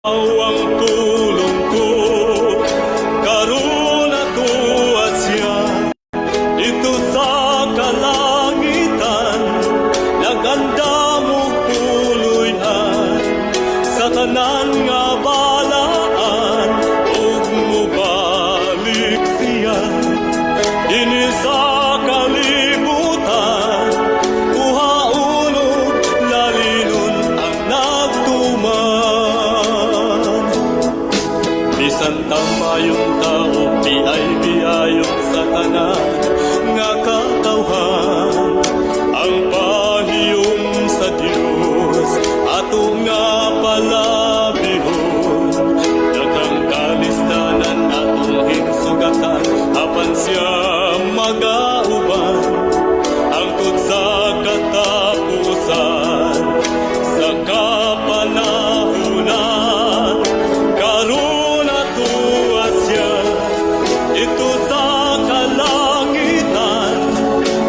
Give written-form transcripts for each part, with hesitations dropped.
Ang tulong ko, karon atoa siya didto sa kalangitan, nagandam og puloy-an sa tanan nga balaan, ug mobalik siya dinhi sa kalibutan, kuhaon ug lalinon ang nagtuman. Bisan ta maayong tao, biay biayon sa tanan nga katawhan, ang pahiyom sa Dios ato nga palabihon. Daghang kalistanan atong hinsugatan, apan siya magauban hangtod sa katapusan, sa kapanahunan. Karon atoa siya didto sa kalangitan,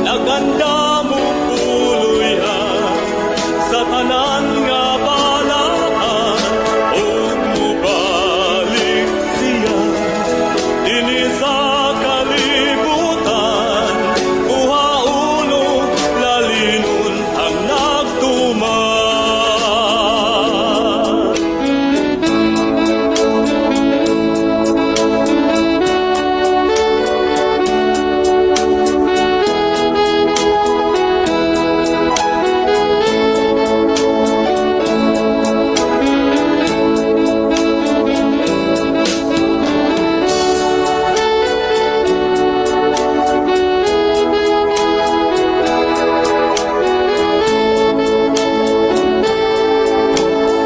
nagandam og puloy-an sa tanan nga balaan, ug mobalik siya dinhi sa kalibutan, kuhaon ug lalinon ang nagtuman.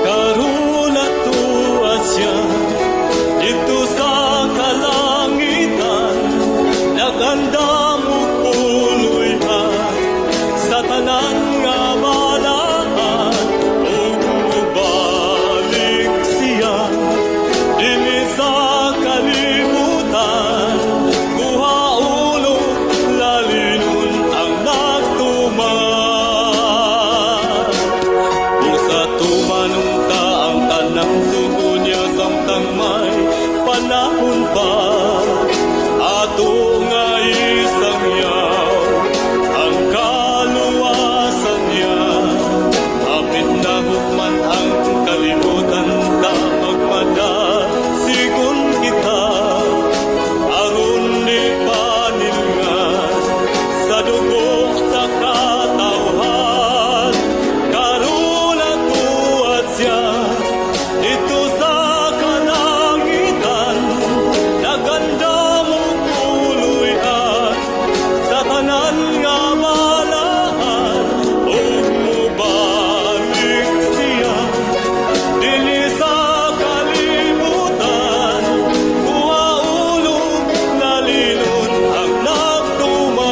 Karon atoa siya didto sa kalangitan, nagandam og puloy-an sa tanan nga balaan, ug mobalik siya dinhi sa kalibutan, kuhaon ug lalinon ang nagtuman. Busa tumanon ta ang tanang sugo niya samtang may panahon pa, ato nga isangyaw ang kaluwasan niya. Hapit na hukman ang kalibutan, ta magmadasigon kita, aron di panilngan sa dugo sa katawhan. Karon atoa siya didto sa kalangitan, nagandam og puloy-an sa tanan nga balaan, ug mobalik siya dinhi sa kalibutan, kuhaon ug lalinon ang nagtuman,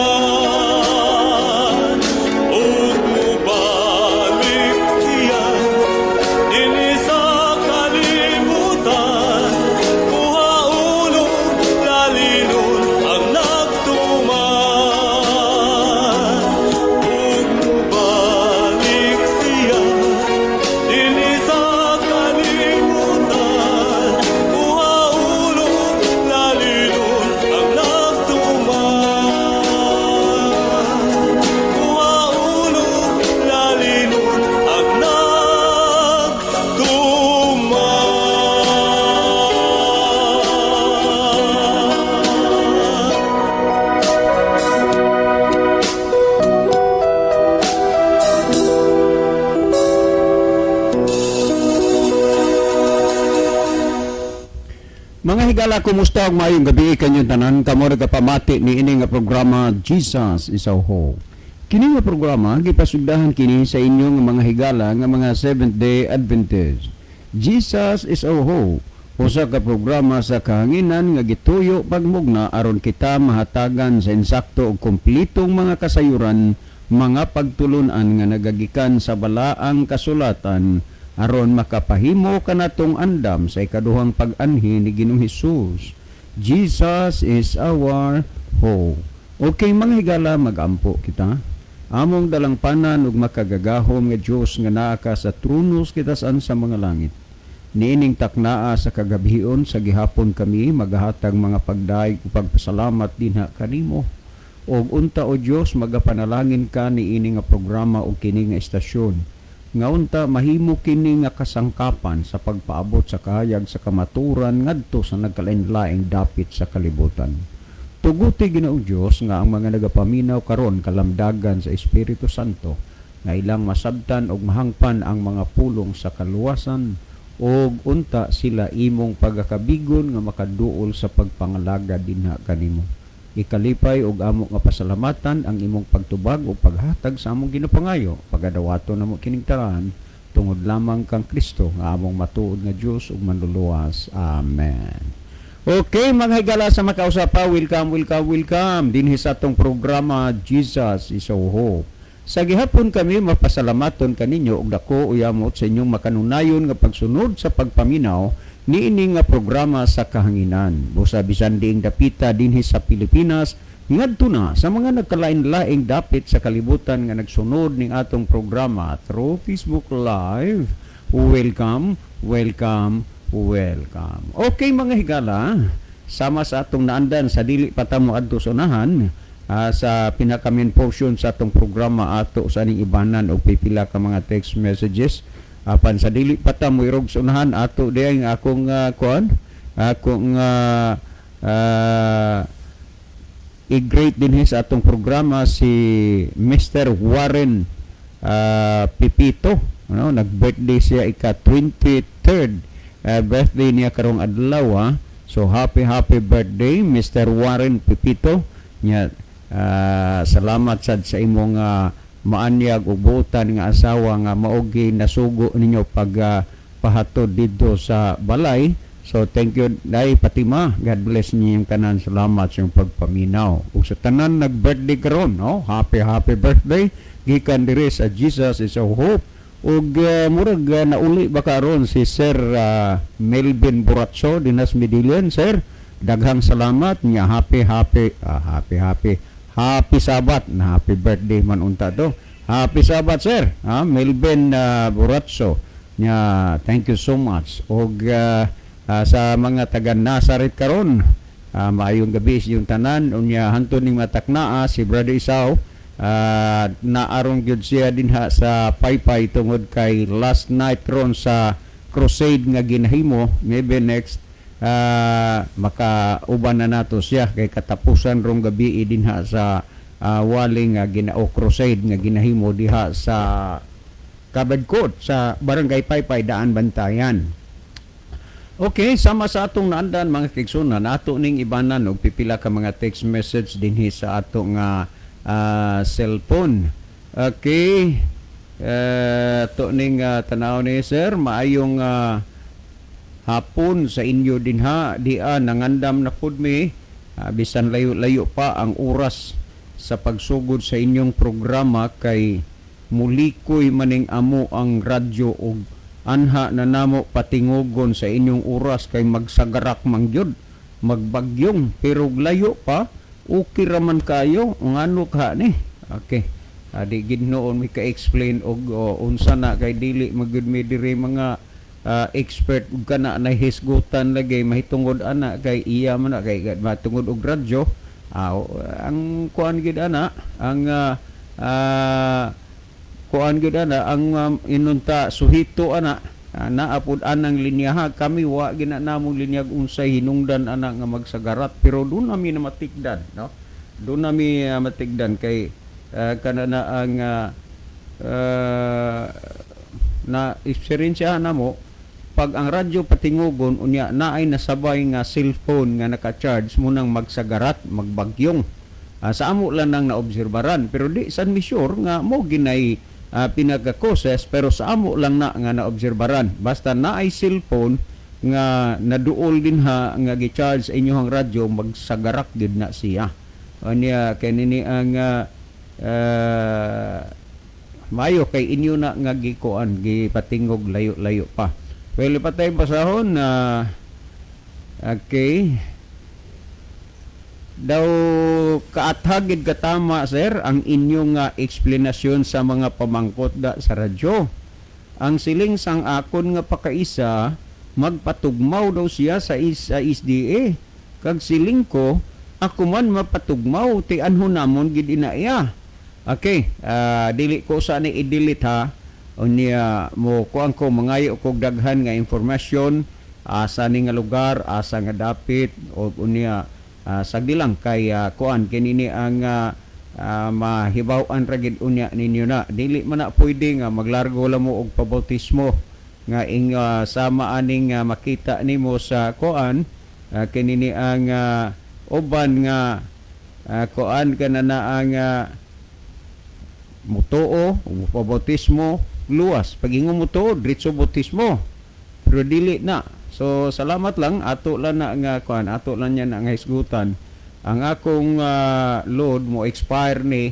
ug mobalik siya dinhi sa kalibutan, kuhaon ug lalinon ang nagtuman, ug mobalik siya dinhi sa kalibutan, kuhaon ug lalinon ang nagtuman, kuhaon ug lalinon ang nagtuman. Mga higala, kumusta ug maayong gabi kanyong tanan? Kamo nagapamati ni ini nga programa, Jesus is Our Hope. Kini nga programa gipasugdahan kini sa inyong mga higala nga mga Seventh Day Adventist. Jesus is Our Hope, usa ka programa sa kahanginan nga gituyo pagmugna aron kita mahatagan sa insakto ug kumplitong mga kasayuran, mga pagtulunan nga nagagikan sa balaang kasulatan, aron makapahimo kanatong andam sa ikaduhang pag-anhi ni Ginoong Hesus. Jesus is our hope. Okay, mga higala, magampo kita. Among dalangpanan ug makagagahom nga Dios nga naa ka sa trono sa kitasan sa mga langit. Niining taknaa sa kagabhion sa gihapon kami magahatag mga pagdayeg ug pagpasalamat dinha kanimo. Og unta, o Dios, magapanalangin ka niini nga programa ug kini nga estasyon nga unta mahimo kini nga kasangkapan sa pagpaabot sa kahayag sa kamaturan ngadto sa nagkalain-laing dapit sa kalibutan. Tuguti, Ginoong Dios, nga ang mga nagapaminaw karon kalamdagan sa Espiritu Santo nga ilang masabtan og mahangpan ang mga pulong sa kaluwasan og unta sila imong pagakabigon nga makaduol sa pagpangalaga dinha kanimo. Ikalipay og amo nga pasalamatan ang imong pagtubag ug paghatag sa among ginapangayo. Pagadawaton namo kining tanan tungod lamang kang Kristo nga among matuod nga Dios ug manluluwas. Amen. Okay, mga higala sa makausapa, welcome, welcome, welcome dinhi sa atong programa Jesus is Our Hope. Sa gihapon kami mapasalamaton kaninyo og dako uyamot sa inyong makanunayon nga pagsunod sa pagpaminaw niini nga programa sa kahanginan. Busa bisan diing dapita dinhi sa Pilipinas ngadto na sa mga nagkalain-laing dapit sa kalibutan nga nagsunod ning atong programa through Facebook Live. Welcome, welcome, welcome. Okay, mga higala, sama sa atong naandan sa dili pa ta moadto sa unahan, sa pinaka main portion sa atong programa, ato sa ning ibanan og pipila ka mga text messages. Apan sa dili pa ta moirog sa unahan, ato diay ang akong kuan, akong i-greet din sa atong programa si Mr. Warren Pipito, no? Nag-birthday siya, ika 23rd birthday niya karong adlaw, ah. So happy, happy birthday, Mr. Warren Pipito nya. Salamat sad sa imong maanyag ug buotan nga asawa nga mao gi nasugo ninyo pag pahatod didto sa balay. So thank you, Day Fatima. God bless ninyong tanan. Salamat sa inyong pagpaminaw. Ug sa tanan nag-birthday karon, no? Happy, happy birthday gikan diri sa Jesus is Our Hope. Ug murag nauli ba karon si Sir Melvin Buratso dinas Medellin, sir. Daghang salamat nya. Happy, happy, happy, happy, happy Sabbath na happy birthday man unta to. Happy Sabbath, sir. Melvin Buratso. Nya thank you so much. Og sa mga taga Nazaret karon, maayong gabi sa inyong tanan. Unya hantod ning mataknaa si Brother Isao, naaron gyud siya dinha sa Paypay tungod kay last night ron sa crusade nga ginahimo. Maybe next makauban na nato siya kay katapusan rong gabi dinha sa waling nga ginao crusade nga ginahimo diha sa Kabadkot sa Barangay Paypay, Daan Bantayan. Okay, sama sa atong naandan, mga kaigsunan, ato ning ibanan og pipila ka mga text message dinhi sa ato nga cellphone. Okay. Ato ning tanaw ni sir, maayong hapon sa inyo dinha dia, nangandam na pud mi bisan layo-layo pa ang oras sa pagsugod sa inyong programa kay mulikoy maning amo ang radyo og anha na namo patingugon sa inyong oras kay magsagarak man gyud, magbagyong, pero layo pa, okay ra man kayo. Ngano ka ni? Okay. Adi gid noon mi ka-explain og unsa na kay dili magud mi diri mga expert ug kana na hisgutan lagi mahitungod ana kay iya man na kay matungod og radyo. Ang kuan gid ana, ang kuan gid ana, ang inunta suhito ana, naa pud anang linyaha. Kami wa gina namong linyag unsay hinungdan ana nga magsagarat, pero doon nami na matigdan, no? Doon nami matigdan kay kana na ang na eksperyensya namo pag ang radyo patingugon unya naay nasabay nga cellphone nga naka-charge mo nang magsagarat, magbagyong. Sa amo lang nang naobserbaran, pero di san mi sure nga mo ginay pinagka-causes, pero sa amo lang na nga naobserbaran, basta naay cellphone nga naduol din ha nga gi-charge sa inyong radyo, magsagarak gid na siya. Anya kay nini ang mayo kay inyo na nga gikuan, gipatingog layo-layo pa. Well, patay basahon na okay daw kaathagid katama, sir, ang inyong eksplanasyon sa mga pamangkot da sa radyo. Ang siling sang akon nga pakaisa Magpatugmaw daw siya sa SDA. Kag siling ko, ako man mapatugmaw, ti anho namon gid ina iya. Okay, dili ko sa ni i-delete ha. Unya mo kuan ko, mangayo kog daghan nga impormasyon, asa ni nga lugar, asa nga dapit o unya sagdi lang kay kuan kinini ang mahibaw-an ra gid unya ninyo na dili man na pwede nga maglargo lang mo og pabautismo nga ing sama aning makita nimo sa kuan kinini ang uban nga kuan kana na ang mutuo o mupabautismo luwas. Pag ingon mo tuo, diretso bautismo, pero dili na. So salamat lang, ato lang na nga kuan, ato lang niya na nga hisgutan. Ang akong load mo expire ni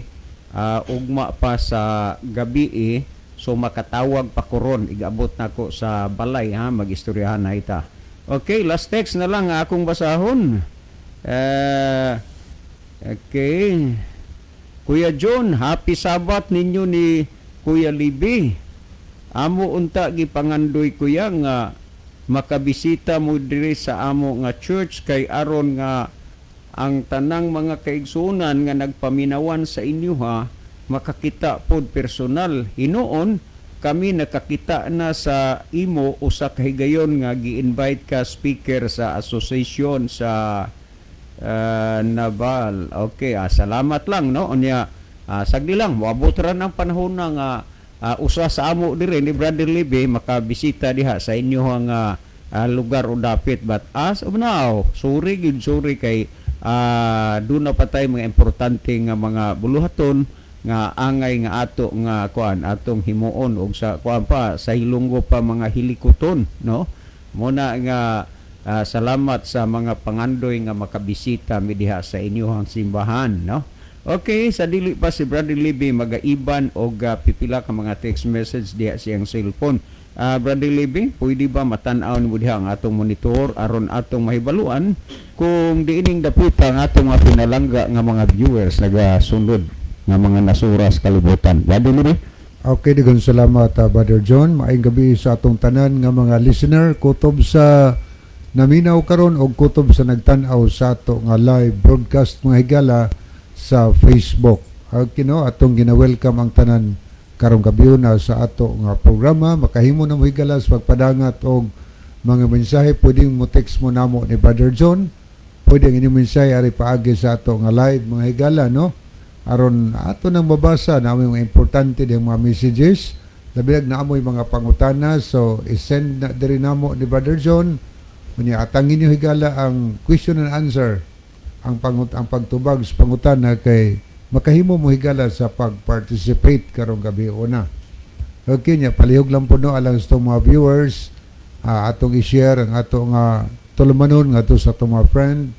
ugma pa sa gabi eh, so makatawag pa ko ron igabot nako sa balay ha, magistoryahan na ita. Okay, last text na lang ang akong basahon. Okay. Kuya John, happy Sabbath ninyo ni Kuya Libi. Amo unta gipangandoy, kuya, nga makabisita mo diri sa amo nga church kay aron nga ang tanang mga kaigsunan nga nagpaminawan sa inyo ha makakita pod personal. Hinuon kami nakakita na sa imo usa ka higayon nga gi-invite ka speaker sa association sa Nabal. Okay, salamat lang no. Unya sagdi lang moabot ra ng panahon na nga usa sa amo diri ni Brother Libby makabisita diha sa inyohang lugar o dapit, but as of now, sorry gid, sorry kay doon na pa tay mga importante nga mga buluhaton nga angay nga ato nga kuan atong himuon og sa kuan pa sa Hilonggo pa mga hilikoton no. Muna nga salamat sa mga pangandoy nga makabisita mi diha sa inyong simbahan no. Okay, sa dili pa si Brother Libby magaiban og pipila ka mga text message diha siyang cellphone. Brother Libby, pwede ba matan-aw nimo diha ang atong monitor aron atong mahibaluan kung diining dapita ang atong mga pinalangga nga mga viewers nagasunod nga mga nasura sa kalibutan? Brother Libby? Okay, daghang salamat, Brother John. Maayong gabi sa atong tanan nga mga listener, kutob sa naminaw karon og kutob sa nagtan-aw sa ato nga live broadcast, mga higala, sa Facebook. Okay, no, atong gina-welcome ang tanan karong gabi na sa ato nga programa. Makahimo na mo, higala, sa pagpadangat og mga mensahe. Pwede mo text mo namo ni Brother John. Pwede ang inyong mensahe ari paagi sa ato nga live, mga higala, no? Aron ato nang mabasa na mga importante diyang mga messages, labi na naamoy mga pangutana, so i-send na diri namo ni Brother John. Unya atangin niyo, higala, ang question and answer, ang pagtubag sa pangutana kay makahimo mo, higala, sa pag-participate karong gabi una. Okay nya, palihog lang po no alang sa itong mga viewers, atong i-share ang atong tulumanon ngadto sa atong mga friend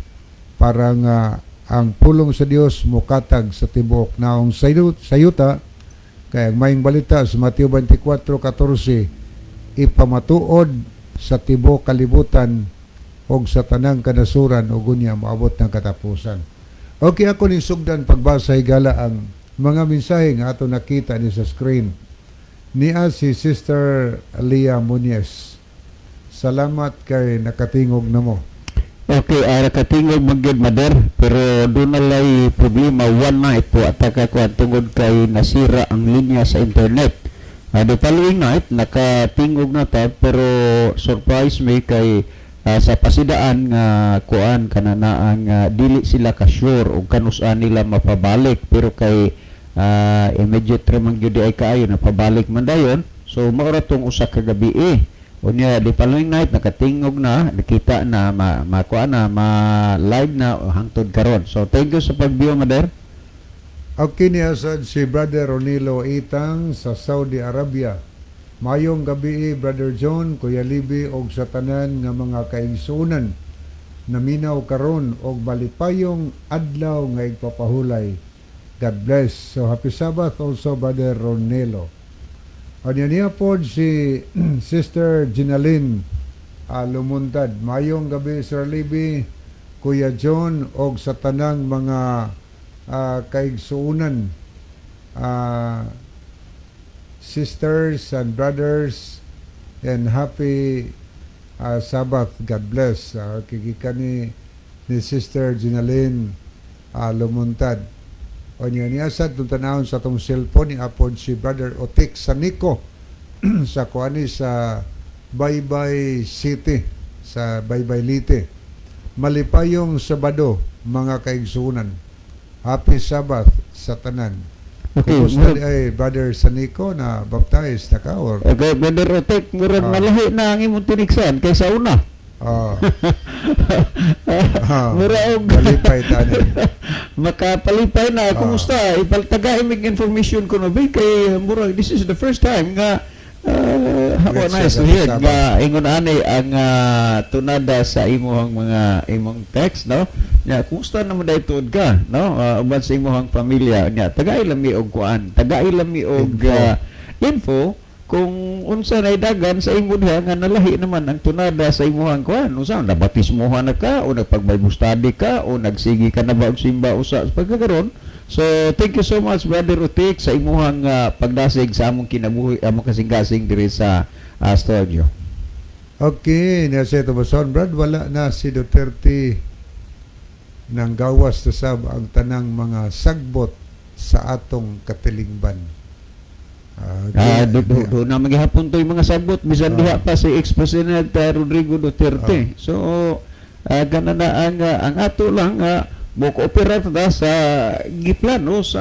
para nga ang pulong sa Dios mokatag sa tibuok naong sayuta, kay ang maayong balita sa Mateo 24:14 ipamatuod sa tibuok kalibutan og sa tanang kanasuran ug unya moabot ng katapusan. Okay, ako ning sugdan pagbasa, higala, ang mga mensahe nga ato nakita ni sa screen. Nia si Sister Leah Muñez. Salamat kay nakatingog na mo. Okay, katingog magyud, Mader, pero doon na lay problema one night po at kuan tungod kay nasira ang linya sa internet. The following night nakatingog na ta, pero surprise me kay sa pasidaan nga kuan kanana ang dili sila ka sure og kanus-a nila mapabalik, pero kay immediate ra man gyud ay kaayo napabalik man dayon. So mao ra tong usa ka gabi eh. Unya the following night nakatingog na, nakita na ma makuha na, ma live na hangtod karon. So thank you sa pag-view, Mader. Okay, niya sad si Brother Ronilo Itang sa Saudi Arabia. Mayong gabi, Brother John, Kuya Libi og sa tanan nga mga kaigsuonan. Naminaw karon og malipayong adlaw nga igpapahulay. God bless. So happy Sabbath also, Brother Ronelo. Anya niya pod si Sister Ginalyn Lumuntad. Mayong gabi, Sir Libby, Kuya John og sa tanang mga kaigsuonan, sisters and brothers, and happy Sabbath. God bless. Gikan ni Sister Ginaline Lumuntad. O niya niya sa itong tanawon sa atong cellphone ni apod si Brother Otik Sanico sa kuani sa Baybay City, sa Baybay Leyte. Malipayong Sabado, mga kaigsunan. Happy Sabbath sa tanan. Okay, Kumusta murag- ay Brother Sanico, na baptized na ka or Okay, Brother Otek, murag malahi na ang imong tinigsan kaysa una. Mura og Malipay tani. Makapalipay na. Kumusta? Ipaltaga imig information ko no ba kay murag this is the first time nga how Great nice to Sabbath. hear nga ingon ani ang tunada sa imong mga imong text, no? Nya, kumusta naman dai tuod ka, no, uban sa imong pamilya? Nya tagay lami og kuan, tagay lami og Info. Info kung unsa nay dagan sa imo diha nga nalahi naman ang tunada sa imuhang kuan, unsa, nabatismohan na ka o nagpag-Bible study ka o nagsigi ka na ba og simba usa sa pagkakaron. So thank you so much, Brother Utik, sa imuhang pagdasig sa among kinabuhi, among kasing-kasing diri sa studio. Okay, niya sa ito bason, Brad, wala na si Duterte nang gawas na sab ang tanang mga sagbot sa atong katilingban. Ah, do na maghapon to yung mga sagbot bisan diha pa si ex-president Rodrigo Duterte. So gana na ang ato lang mo kooperar ta sa giplano sa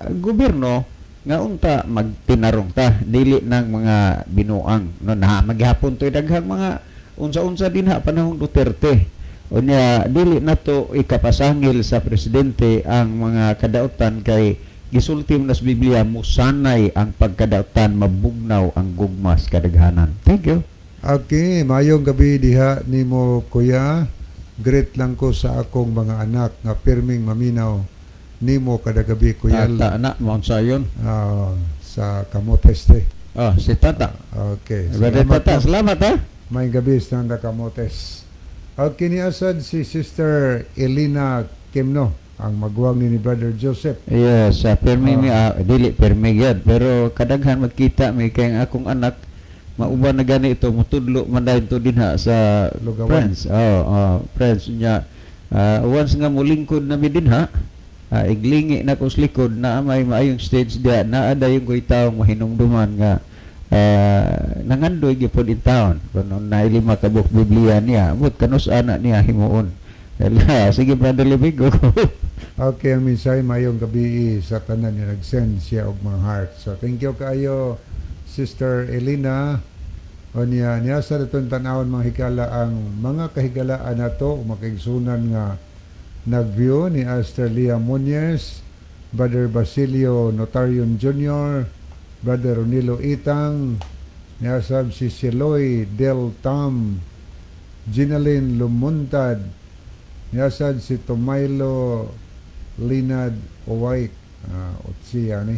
gobyerno nga unta magtinarong ta, dili ng mga binuang, no? Na maghapon to'y daghang mga unsa-unsa dinha panahong Duterte. Unya dili nato ikapasangil sa presidente ang mga kadautan kay gisulti mo na sa Biblia, musanay ang pagkadautan, mabugnaw ang gugma sa kadaghanan. Thank you. Okay, mayong gabi diha nimo, kuya. Greet lang ko sa akong mga anak nga pirming maminaw nimo kada gabi, kuya. Tata na mo sayon. Sa Camotes te. Oh, si Tata. Okay. Brother Salamat, Tata, no. salamat ha. Mayong gabi sa Nanda Camotes. Okay, ni asad si Sister Elena Kimno, ang maguwang ni Brother Joseph. Yes, pirmi mi, dili pirmi gyud, pero kadaghan magkita mi kay ang akong anak mauban na gani ito, mutudlo man dahil to dinha sa Lugawan. friends. Oh, friends niya. Once nga mulingkod na mi dinha, iglingi na ko sa likod na may maayong stage diha, naa dayon ko'y taong mahinumduman nga nangandoy gyud in town kuno na lima ka buok Biblia niya, but kanus ana niya himuon. Hala, sige, Brother Lebigo. Okay, ang mensahe, mayong gabi sa tanan nga nag-send siya og mga heart. So thank you kaayo, Sister Elena. O niya, niya sa itong tanawon, mga higala, ang mga kahigalaan nato o makaigsunan nga nag-view ni Aster Lia Muñez, Brother Basilio Notarion Jr., Brother Ronilo Itang, niya sab si Siloy Del Tam, Ginaline Lumuntad, niya sad si Tomaylo Linad Owait, Otsia ni.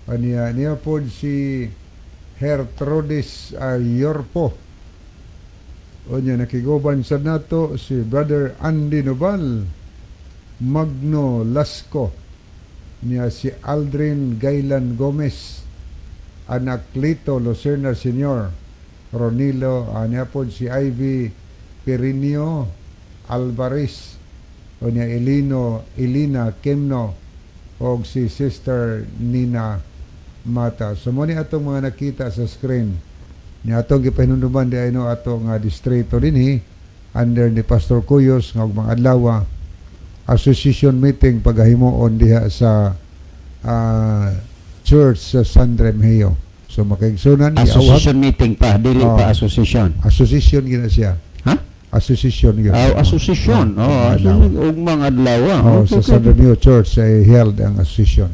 Aniya, niya po si Hertrodis Yorpo. O niya, nakiguban sa nato si Brother Andy Nobal, Magno Lasco, niya si Aldrin Gailan Gomez, Anaclito Lucerna Sr., Ronilo, niya po si Ivy Pirinio Alvarez, o niya Elino, Elina Kemno, o si Sister Nina Mata. So mo ni atong mga nakita sa screen. Ni atong gipahinumduman di no ato nga distrito dinhi under ni Pastor Cuyos nga og mga adlaw association meeting pagahimuon diha sa church sa San Remigio. So makaigsunan giawhag. Association meeting pa, dili pa association. Association gina siya. Ha? Association gyud. Ah, association. Oh, Oh, adlaw. ug mga adlaw. Oh, sa San Remigio Church ay held ang association.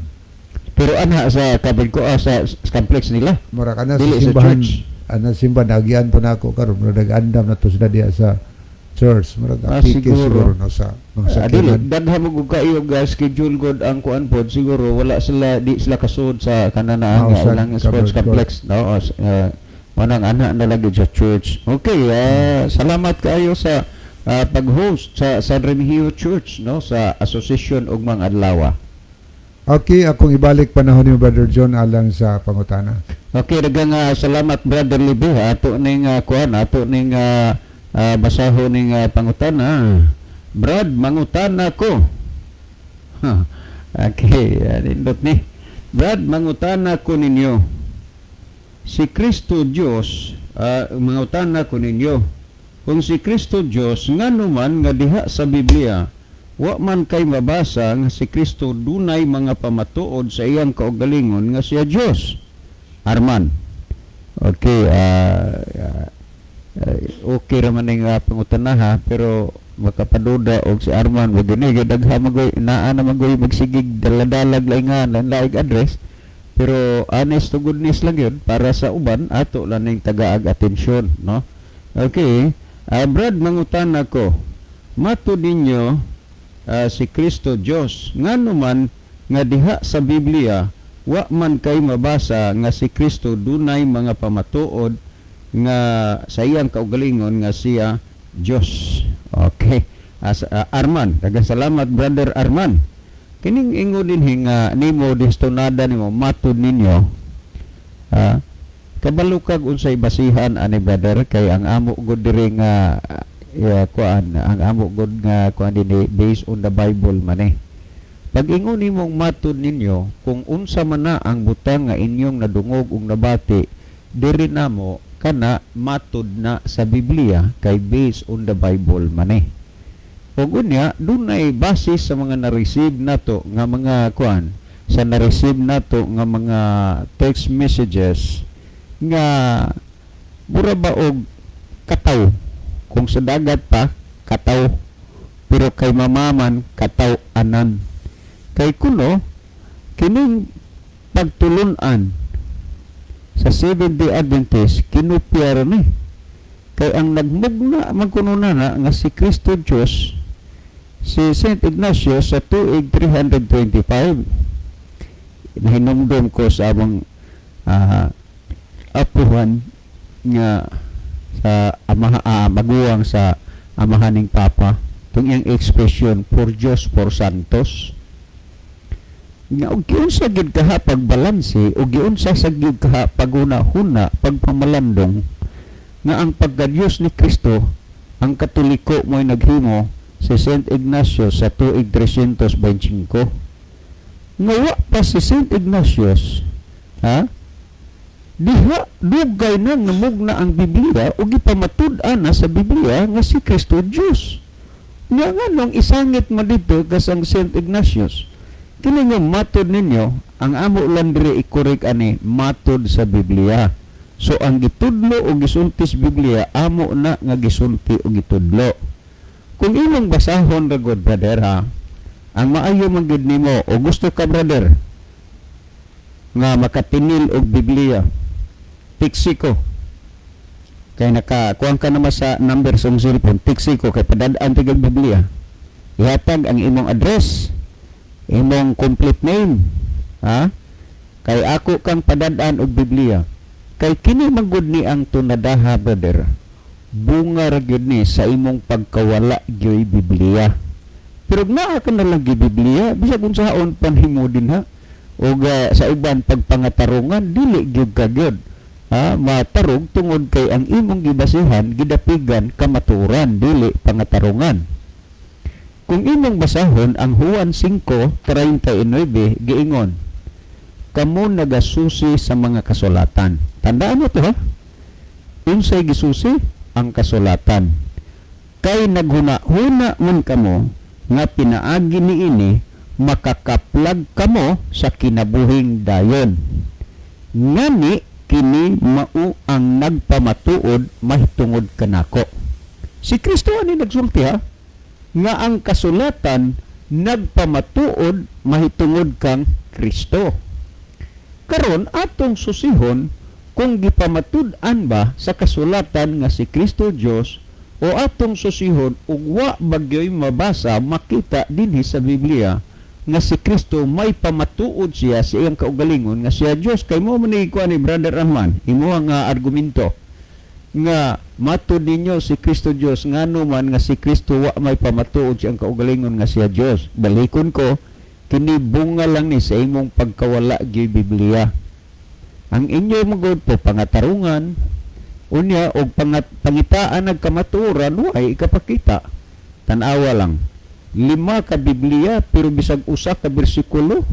Pero anha sa kabig ko sa complex nila. Mura ka na sa Dili sa simbahan. church. Ana simbahan nagian pa nako karon, mura nag-andam na to sila diha sa church. Mura apike siguro. siguro no sa mga Dili sakyanan. daghan mo gud kayo ga schedule god ang kuan pod, siguro wala sila, di sila kasud sa kananaan nga sa walang sports covered complex, no? O, manang ana na lagi sa church. Okay, salamat kaayo sa pag-host sa San Remigio Church, no, sa association ug mga adlaw. Okay, akong ibalik panahon ni Brother John alang sa pangutana. Okay, daghang salamat, Brother Libi. Ato ning kuan, ato ning basahon ning pangutana. Brad, mangutana ko. Ha. Okay, nindot ni. Brad, mangutana ko ninyo. Si Kristo Dios, mangutana ko ninyo. Kung si Kristo Dios, ngano man nga diha sa Biblia, wa man kay mabasa nga si Kristo dunay mga pamatuod sa iyang kaugalingon nga siya Dios? Arman. Okay, okay ra man ning pangutana ha, pero makapaduda og si Arman wag gini kay daghan magoy naa na magoy magsigig daladalag laingan laing address, pero honest to goodness lang yun para sa uban ato lang ning tagaag atensyon, no? Okay, Brad, mangutana ko, matud ninyo si Kristo Dios, ngano man nga diha sa Biblia wa man kay mabasa nga si Kristo dunay mga pamatuod nga sa iyang kaugalingon nga siya Dios? Okay. As, Arman, daghang salamat, Brother Arman. Kining ingon dinhi nga nimo distonada nimo matud ninyo. Ah, kabalo kag unsay basihan ani, brother, kay ang amo gud diri nga kuan, ang amo gud nga kuan dinhi, based on the Bible man eh. Pag ingon nimong matud ninyo, kung unsa man na ang butang nga inyong nadungog ug nabati diri namo, kana matud na sa Biblia kay based on the Bible man eh. Ug unya dunay basis sa mga na-receive nato nga mga kuan, sa na-receive nato nga mga text messages nga mura ba og kataw kung sa dagat pa kataw, pero kay mamaman kataw anan kay kuno kining pagtulunan sa Seventh-day Adventist kinupya ra ni kay ang nagmugna man kuno na nga si Kristo Diyos si Saint Ignatius sa tuig 325. Nahinumdum ko sa among apuhan nga sa ama, maguwang sa amahaning papa, tung iyang expression "por Dios por santos", nga og giunsa gid kaha pagbalanse o giunsa sa gid kaha paghuna-huna, pagpamalandong nga ang pagka-Diyos ni Kristo, ang Katoliko mo'y naghimo si Saint Ignatius sa tuig 325, nga wa pa si Saint Ignatius ha diha, dugay na namugna ang Biblia o gipamatud-an na sa Biblia nga si Kristo Diyos. Nga nganong isangit mo dito kasang Saint Ignatius? Kini nga matod ninyo, ang amo lang diri i-correct ani matod sa Biblia. So ang gitudlo o gisulti sa Biblia, amo na nga gisulti o gitudlo. Kung imong basahon ra gud, brother ha, ang maayo man gid nimo o gusto ka, brother, nga makatinil og Biblia, tiksi ko. Kay naka kuan ka naman sa number sa imong cellphone, tiksi ko kay padad-an tigag Biblia. Ihatag ang imong address, imong complete name, ha? Kay ako kang padad-an og Biblia. Kay kini man gud ni ang tunadaha, brother. Bunga ra gyud ni sa imong pagkawala gyoy Biblia. Pero naa ka na lang gyud Biblia, bisag unsaon panhimo din ha. Og sa uban pagpangatarungan dili gyud ka gyud ha, matarog tungod kay ang imong gibasihan gidapigan kamaturan, dili pangatarungan. Kung imong basahon ang Juan 5:39, giingon, "Kamo nagasusi sa mga kasulatan." Tandaan mo to ha. Unsay gisusi? Ang kasulatan. "Kay naghuna-huna man kamo nga pinaagi niini makakaplag kamo sa kinabuhing dayon. Ngani kini mao ang nagpamatuod mahitungod kanako." Si Kristo ani nagsulti ha, nga ang kasulatan nagpamatuod mahitungod kang Kristo. Karon atong susihon kung gipamatud-an ba sa kasulatan nga si Kristo Dios o atong susihon ug wa bagyoy mabasa, makita dinhi sa Biblia nga si Kristo may pamatuod siya sa iyang kaugalingon nga siya Dios. Kay mo man ni kuan ni Brother Rahman, imo nga argumento nga matud ninyo si Kristo Dios, ngano man nga si Kristo wa may pamatuod siyang kaugalingon nga siya Dios? Balikon ko, kini bunga lang ni sa imong pagkawala gyud Biblia. Ang inyo magod po pangatarungan, unya og pangitaan ng kamatuoran, way ikapakita. Tanawa lang. Lima ka Biblia pero bisag usa ka bersikulo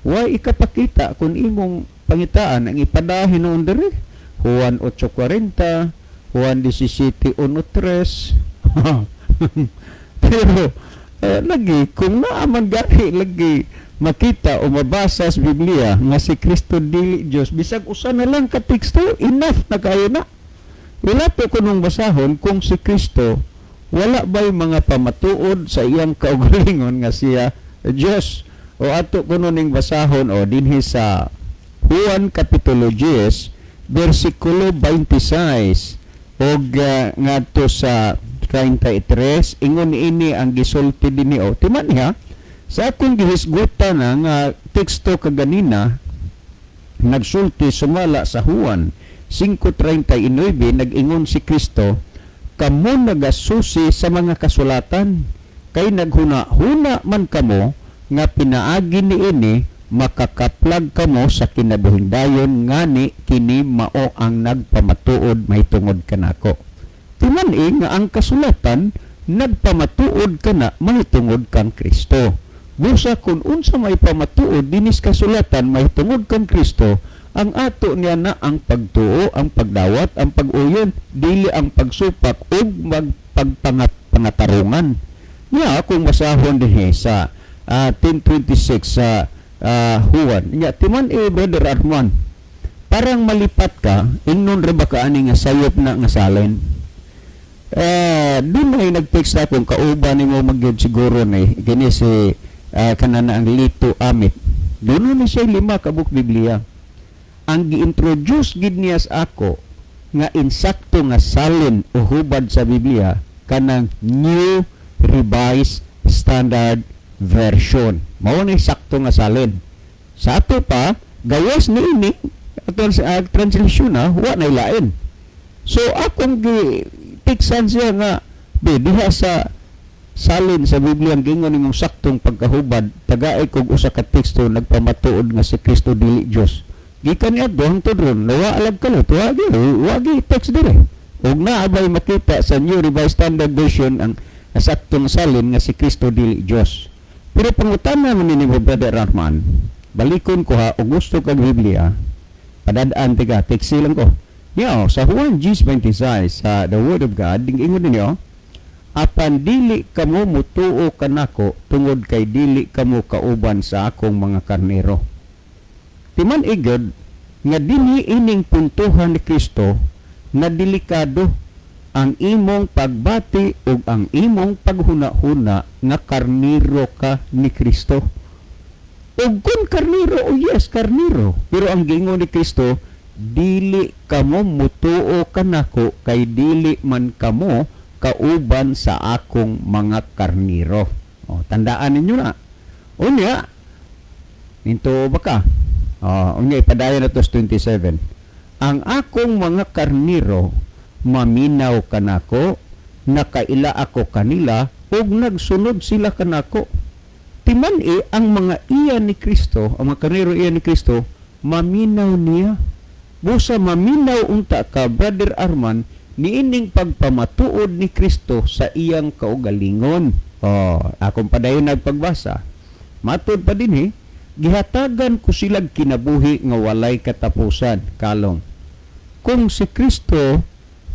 way ikapakita kung imong pangitaan ang ipadahin noon diri. Juan 8:40, Juan 17:13. Pero lagi kung naaman gani lagi makita o mabasa sa Biblia nga si Kristo dili Dios, bisag usa na lang ka teksto, enough na kayo na. Wala to kunong basahon kung si Kristo wala ba'y mga pamatuod sa iyang kaugalingon nga siya Dios. O ato kuno ning basahon o dinhi sa Juan Kapitulo 10 versikulo 26 og ngadto sa 33. Ingon ini ang gisulti dinhi o timan niya sa akong gihisgutan na nga teksto kaganina, nagsulti sumala sa Juan 5:39, nag-ingon si Kristo, "Kamo nagasusi sa mga kasulatan kay naghuna-huna man kamo nga pinaagi niini makakaplag kamo sa kinabuhing dayon, ngani kini mao ang nagpamatuod mahitungod kanako." Timan nga ang kasulatan nagpamatuod kana mahitungod kang Kristo. Busa kung unsa may pamatuod dinis kasulatan mahitungod kang Kristo, ang ato niya na ang pagtuo, ang pagdawat, ang pag-uyon, dili ang pagsupak ug magpagpangatarungan. Nya kung basahon dinhi sa 10:26 sa Juan. Nya timan eh, Brother Arman, parang malipat ka, ingnon ra ba ka ani nga sayop na nga salin? Eh, doon ay nag-text akong kauban nimo magyud siguro ni kini si kanana ang Lito Amit. Doon na siya lima ka book Biblia. Ang gi-introduce gid niya sa ako nga insakto nga salin o hubad sa Biblia kanang New Revised Standard Version. Mao ni sakto nga salin. Sa ato pa, gawas ni ini atong sa translation na wa na ilain. So akong gi tiksan siya nga be diha sa salin sa Biblia ang gingon nimong saktong pagkahubad, tagaay kog usa ka teksto nagpamatuod nga si Kristo dili Dios. Gikan niya hangtod ron, nawa alag kalot, wagi wagi text dire. Ug naa bay makita sa New Revised Standard Version ang saktong salin nga si Kristo dili Dios? Pero pangutana man ni Brother Rahman, balikon ko ha, og gusto kag Biblia, padadaan tiga, text lang ko. Yo, sa Juan 10:26 sa the Word of God, ingon ninyo, "Apan dili kamo mutuo kanako tungod kay dili kamo kauban sa akong mga karnero." Timan igod nga dinhi ining puntuhan ni Kristo na delikado ang imong pagbati ug ang imong paghuna-huna nga karniro ka ni Kristo. Ug kung karniro, oh yes, karniro. Pero ang gingon ni Kristo, "Dili kamo mutuo kanako kay dili man kamo kauban sa akong mga karniro." O, tandaan ninyo na. Unya, ninto ba ka? O, unya, ipadayon na to sa 27. "Ang akong mga karniro maminaw kanako, nakaila ako kanila, ug nagsunod sila kanako." Timan e ang mga iya ni Kristo, ang mga karniro iya ni Kristo, maminaw niya. Busa maminaw unta ka, Brother Arman, niining pagpamatuod ni Kristo sa iyang kaugalingon. Oh, akong padayon nagpagbasa. Matod pa din eh, "Gihatagan ko silag kinabuhi nga walay katapusan." Kalong. Kung si Kristo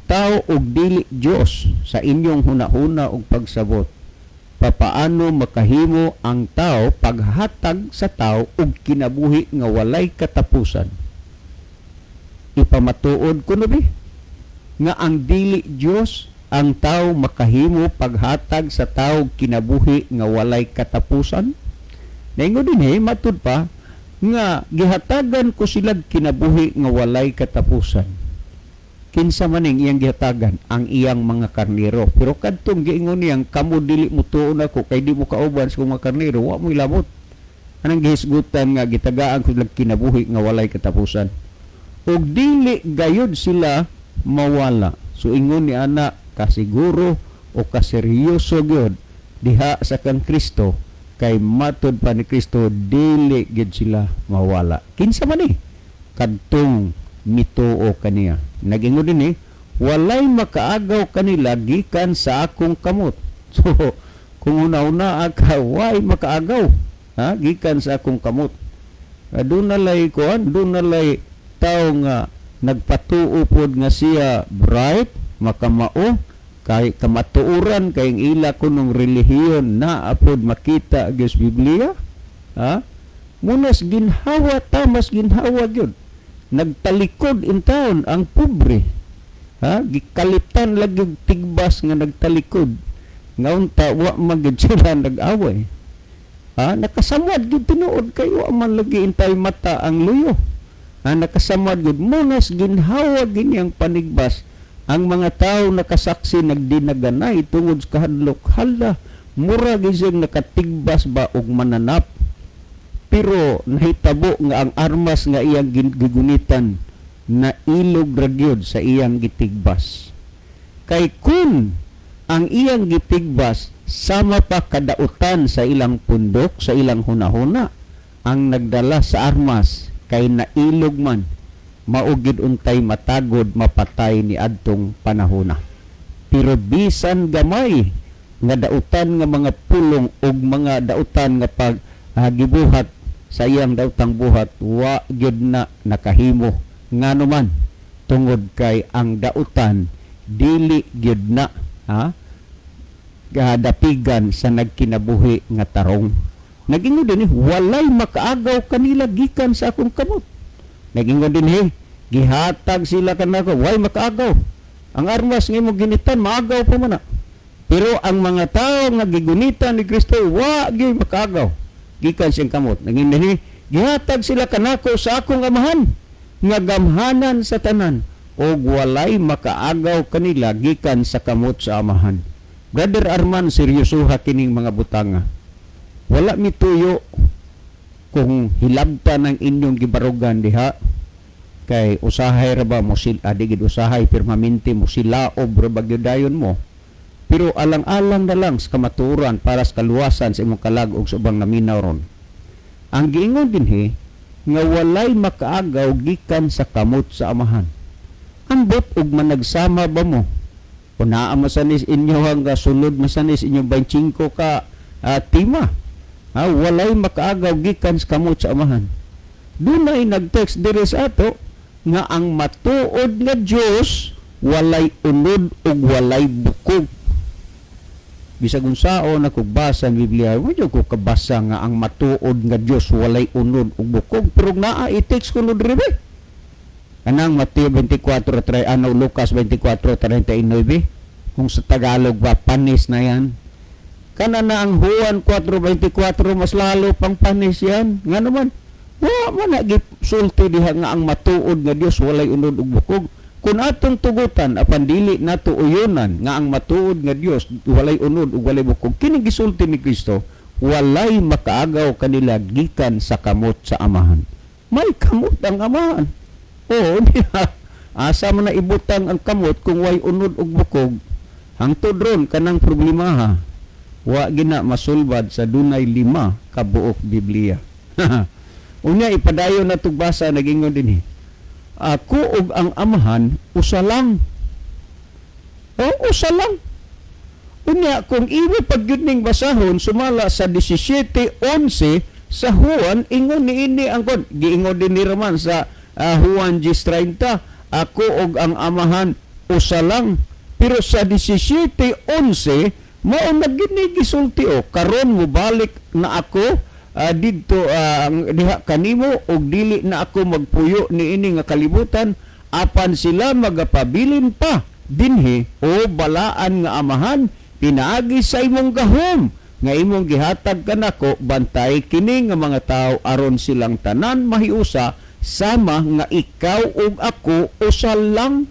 tao og dili Dios sa inyong hunahuna og pagsabot, papaano makahimo ang tao paghatag sa tao og kinabuhi nga walay katapusan? Ipamatuod ko no bi nga ang dili Dios ang tao makahimo paghatag sa tao kinabuhi nga walay katapusan? Naingon din eh, matud pa nga "Gihatagan ko sila kinabuhi nga walay katapusan." Kinsa man ning iyang gihatagan? Ang iyang mga karniro. Pero kadtong giingon niyang kamo dili mo tuon ako kay di mo kauban sa mga karniro, wa mo ilabot. Anang gihisgutan nga gitagaan ko sila kinabuhi nga walay katapusan? Ug dili gayud sila mawala. So ingon ni ana kasiguro o kaseryoso gyud diha sa kang Kristo kay matod pa ni Kristo dili gyud sila mawala. Kinsa man ni? Kadtong mituo kaniya. Nagingon din eh, walay makaagaw kanila gikan sa akong kamot. So, kung una-una ka, way makaagaw, ha, gikan sa akong kamot. Doon nalay kuan, doon nalay tao nga nagpatuo pod nga siya bright, makamao, kay kamatuoran kay ang ila kunong relihiyon na apod makita gyud sa Biblia. Ha? Munas ginhawa ta, mas ginhawa gyud. Nagtalikod in town ang pobre. Ha? Gikalitan lagi og tigbas nga nagtalikod. Nga unta wa man gyud sila nag-away. Ha? Nakasamad gyud tinuod kay wa man lagi intay mata ang luyo. Ha? Nakasamad gyud, munas ginhawa gini ang panigbas. Ang mga tao nakasaksi nagdinaganay tungod sa kahadlok. Hala, mura gyud siyang nakatigbas ba og mananap. Pero nahitabo nga ang armas nga iyang gigunitan na ilog ra gyud sa iyang gitigbas. Kay kun ang iyang gitigbas sama pa kadautan sa ilang pundok, sa ilang hunahuna, ang nagdala sa armas kay nailog man, maugid untay matagod mapatay ni adtong panahona. Pero bisan gamay nga dautan nga mga pulong og mga dautan nga pag gibuhat sa iyang dautang buhat, wa gyud na nakahimo. Ngano man? Tungod kay ang dautan dili gyud na, ha, dapigan sa nagkinabuhi nga tarong. Nagingon din eh, walay makaagaw kanila gikan sa akong kamot. Nagingon din eh, gihatag sila kanako, way makaagaw. Ang armas nga imong ginitan, maagaw pa man na. Pero ang mga tao nga gigunitan ni Kristo, wa gyud makaagaw gikan siyang kamot. Naging dinhi, gihatag sila kanako sa akong Amahan nga gamhanan sa tanan og walay makaagaw kanila gikan sa kamot sa Amahan. Brother Arman, seryosoha kining mga butanga. Wala mituyo kung hilabta ng inyong gibarugan diha kay usahay ra ba mo sil adigid usahay permanente mo silaob ra ba gyud dayon mo, pero alang-alang na lang sa kamatuoran para sa kaluwasan sa imong kalag ug sa ubang naminaw ron. Ang giingon dinhi nga walay makaagaw gikan sa kamot sa Amahan. Ambot og managsama ba mo? Kung naa masanis inyo ang sulod masanis inyong 25 ka tima. Ha, walay makaagaw gikan sa kamot sa Amahan. Dunay nag-text diri sa ato nga ang matuod nga Dios walay unod ug walay bukog. Bisag unsaon ako basa ang Biblia, mo ko kabasa nga ang matuod nga Dios walay unod ug bukog, pero naa i-text ko no diri ba? Kanang Mateo 24, ano, Lucas 24:39, kung sa Tagalog ba, panis na yan. Kana na ang Juan 4:24, mas lalo pang panis yan. Nga naman, wa man na gisulti diha nga ang matuod nga Dios walay unod ug bukog. Kung atong tugutan apan dili nato uyunan nga ang matuod nga Dios walay unod ug walay bukog, kini gisulti ni Kristo, walay makaagaw kanila gikan sa kamot sa Amahan. May kamot ang Amahan. Oo, niya. Asa man na ibutang ang kamot kung way unod ug bukog? Hangtod ron kanang problema, ha. Wa gina masulbad sa dunay 5 ka buok Biblia. Unya ipadayon na tugbasa, nagingon dinhi. Ako ug ang Amahan usa lang. O usa lang. Unya kung imo pag gyud ning basahon sumala sa 17:11 sa Juan, ingon niini ang kon giingon din ni Roman sa Juan 10:30, ako ug ang Amahan usa lang. Pero sa 17:11 mao na gyud ni gisulti o karon mobalik na ako didto diha kanimo ug dili na ako magpuyo niini nga kalibutan, apan sila magapabilin pa dinhi. O balaan nga Amahan, pinaagi sa imong gahom nga imong gihatag kanako, bantay kini nga mga tawo aron silang tanan mahiusa sama nga ikaw ug ako usa lang.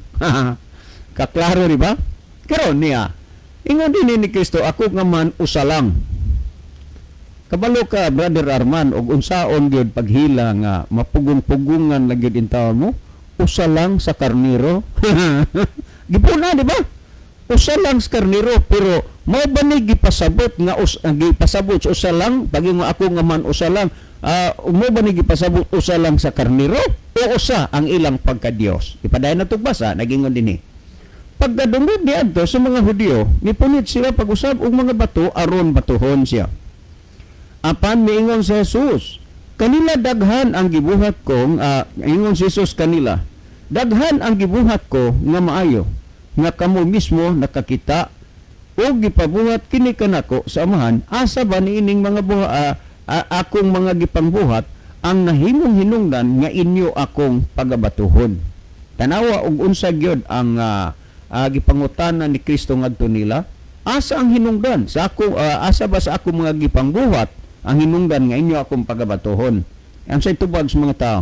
Kaklaro, di ba? Karon niya, ingon din ni Kristo, ako nga man usa lang. Kabalo ka, Brother Arman, og unsaon gyud paghila nga mapugong-pugungan lang gyud intawon mo, usa lang sa karniro. Gipuna, di ba? Usa lang sa karniro, pero mao ba ni gipasabot nga gipasabot sa usa lang, pag ako nga man usa lang, mo ba ni gipasabot usa lang sa karniro o Usa ang ilang pagka-Dios. Ipadayon na basa, nagingon dinhi. Pagkadungog niadto sa mga Hudiyo, mipunit sila pag-usab og mga bato aron batuhon siya. Apan miingon si Jesus, kanila daghan ang gibuhat ko, ingon si Jesus kanila, daghan ang gibuhat ko nga maayo, nga kamo mismo nakakita o gipabuhat kini kanako sa Amahan, asa ba niining mga akong mga gipangbuhat ang nahimong hinungdan nga inyo akong pagabatuhon? Tanawa og unsa gyud ang gipangutana ni Kristo ngadto nila, asa ang hinungdan sa ako, asa ba sa akong mga gipangbuhat ang hinungdan nga inyo akong pagabatuhon? Ang say tubag sa mga tao?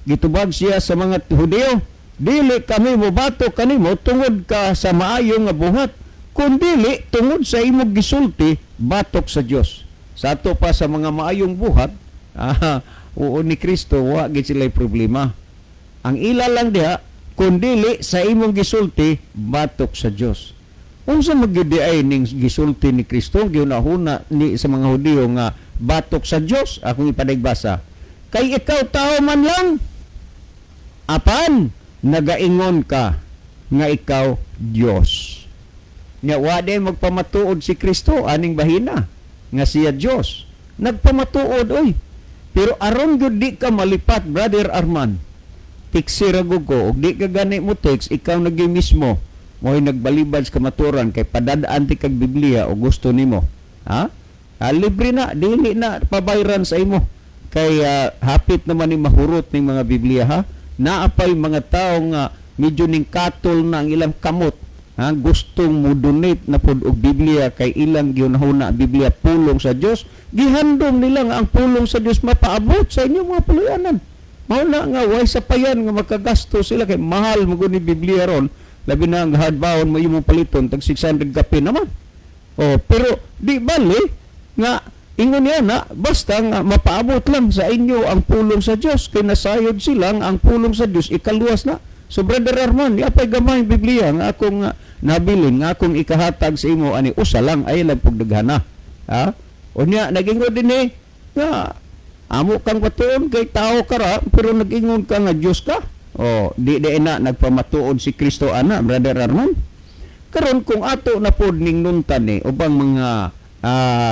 Gitubag siya sa mga Hudiyo, dili kami mobato kanimo tungod ka sa maayo nga buhat, kundili tungod sa imong gisulti batok sa Dios. Sa ato pa sa mga maayong buhat, oo ni Kristo, wa gid sila'y problema. Ang ila lang diha, kundili sa imong gisulti batok sa Dios. Unsa magyud ay ning gisulti ni Kristo gihunahuna ni sa mga Hudiyo nga batok sa Dios? Akong ipadagbasa. Kay ikaw tao man lang, apan nagaingon ka nga ikaw Dios. Nya wa day magpamatuod si Kristo aning bahina nga siya Dios. Nagpamatuod oy. Pero aron gyud di ka malipat, Brother Arman. Tiksi ra gud ko, og di ka gani mo text, ikaw na gyud mismo mo'y nagbalibad sa kamaturan kay padadaan ti kag Biblia o gusto nimo. Ha? Libre na, dili na pabayran sa imo. Kay hapit naman ni mahurot ning mga Biblia, ha. Naapay mga tao nga medyo ning katol na ang ilang kamot, ha, gustong mo donate na pod og Biblia kay ilang gihunahuna ang Biblia pulong sa Dios. Gihandom nila nga ang pulong sa Dios mapaabot sa inyong mga puluyanan. Mao na nga way sapayan nga makagasto sila kay mahal mo ni Biblia ron, labi na ang hardbound mo imong paliton tag 600 kapin naman. Oh, pero di bali nga ingon niya na basta nga mapaabot lang sa inyo ang pulong sa Dios kay nasayod sila nga ang pulong sa Dios ikaluwas na. So Brother Arman, yapay gamay Biblia nga akong nabilin nga akong ikahatag sa imo ani, usa lang ay lang pugdaghana. Ha? Unya nagingon din eh nga amo kang batuon kay tao ka ra pero nag-ingon ka nga Dios ka. Oh, di di na nagpamatuod si Kristo ana, Brother Arman. Karon kung ato na pod ning nuntan ni ubang mga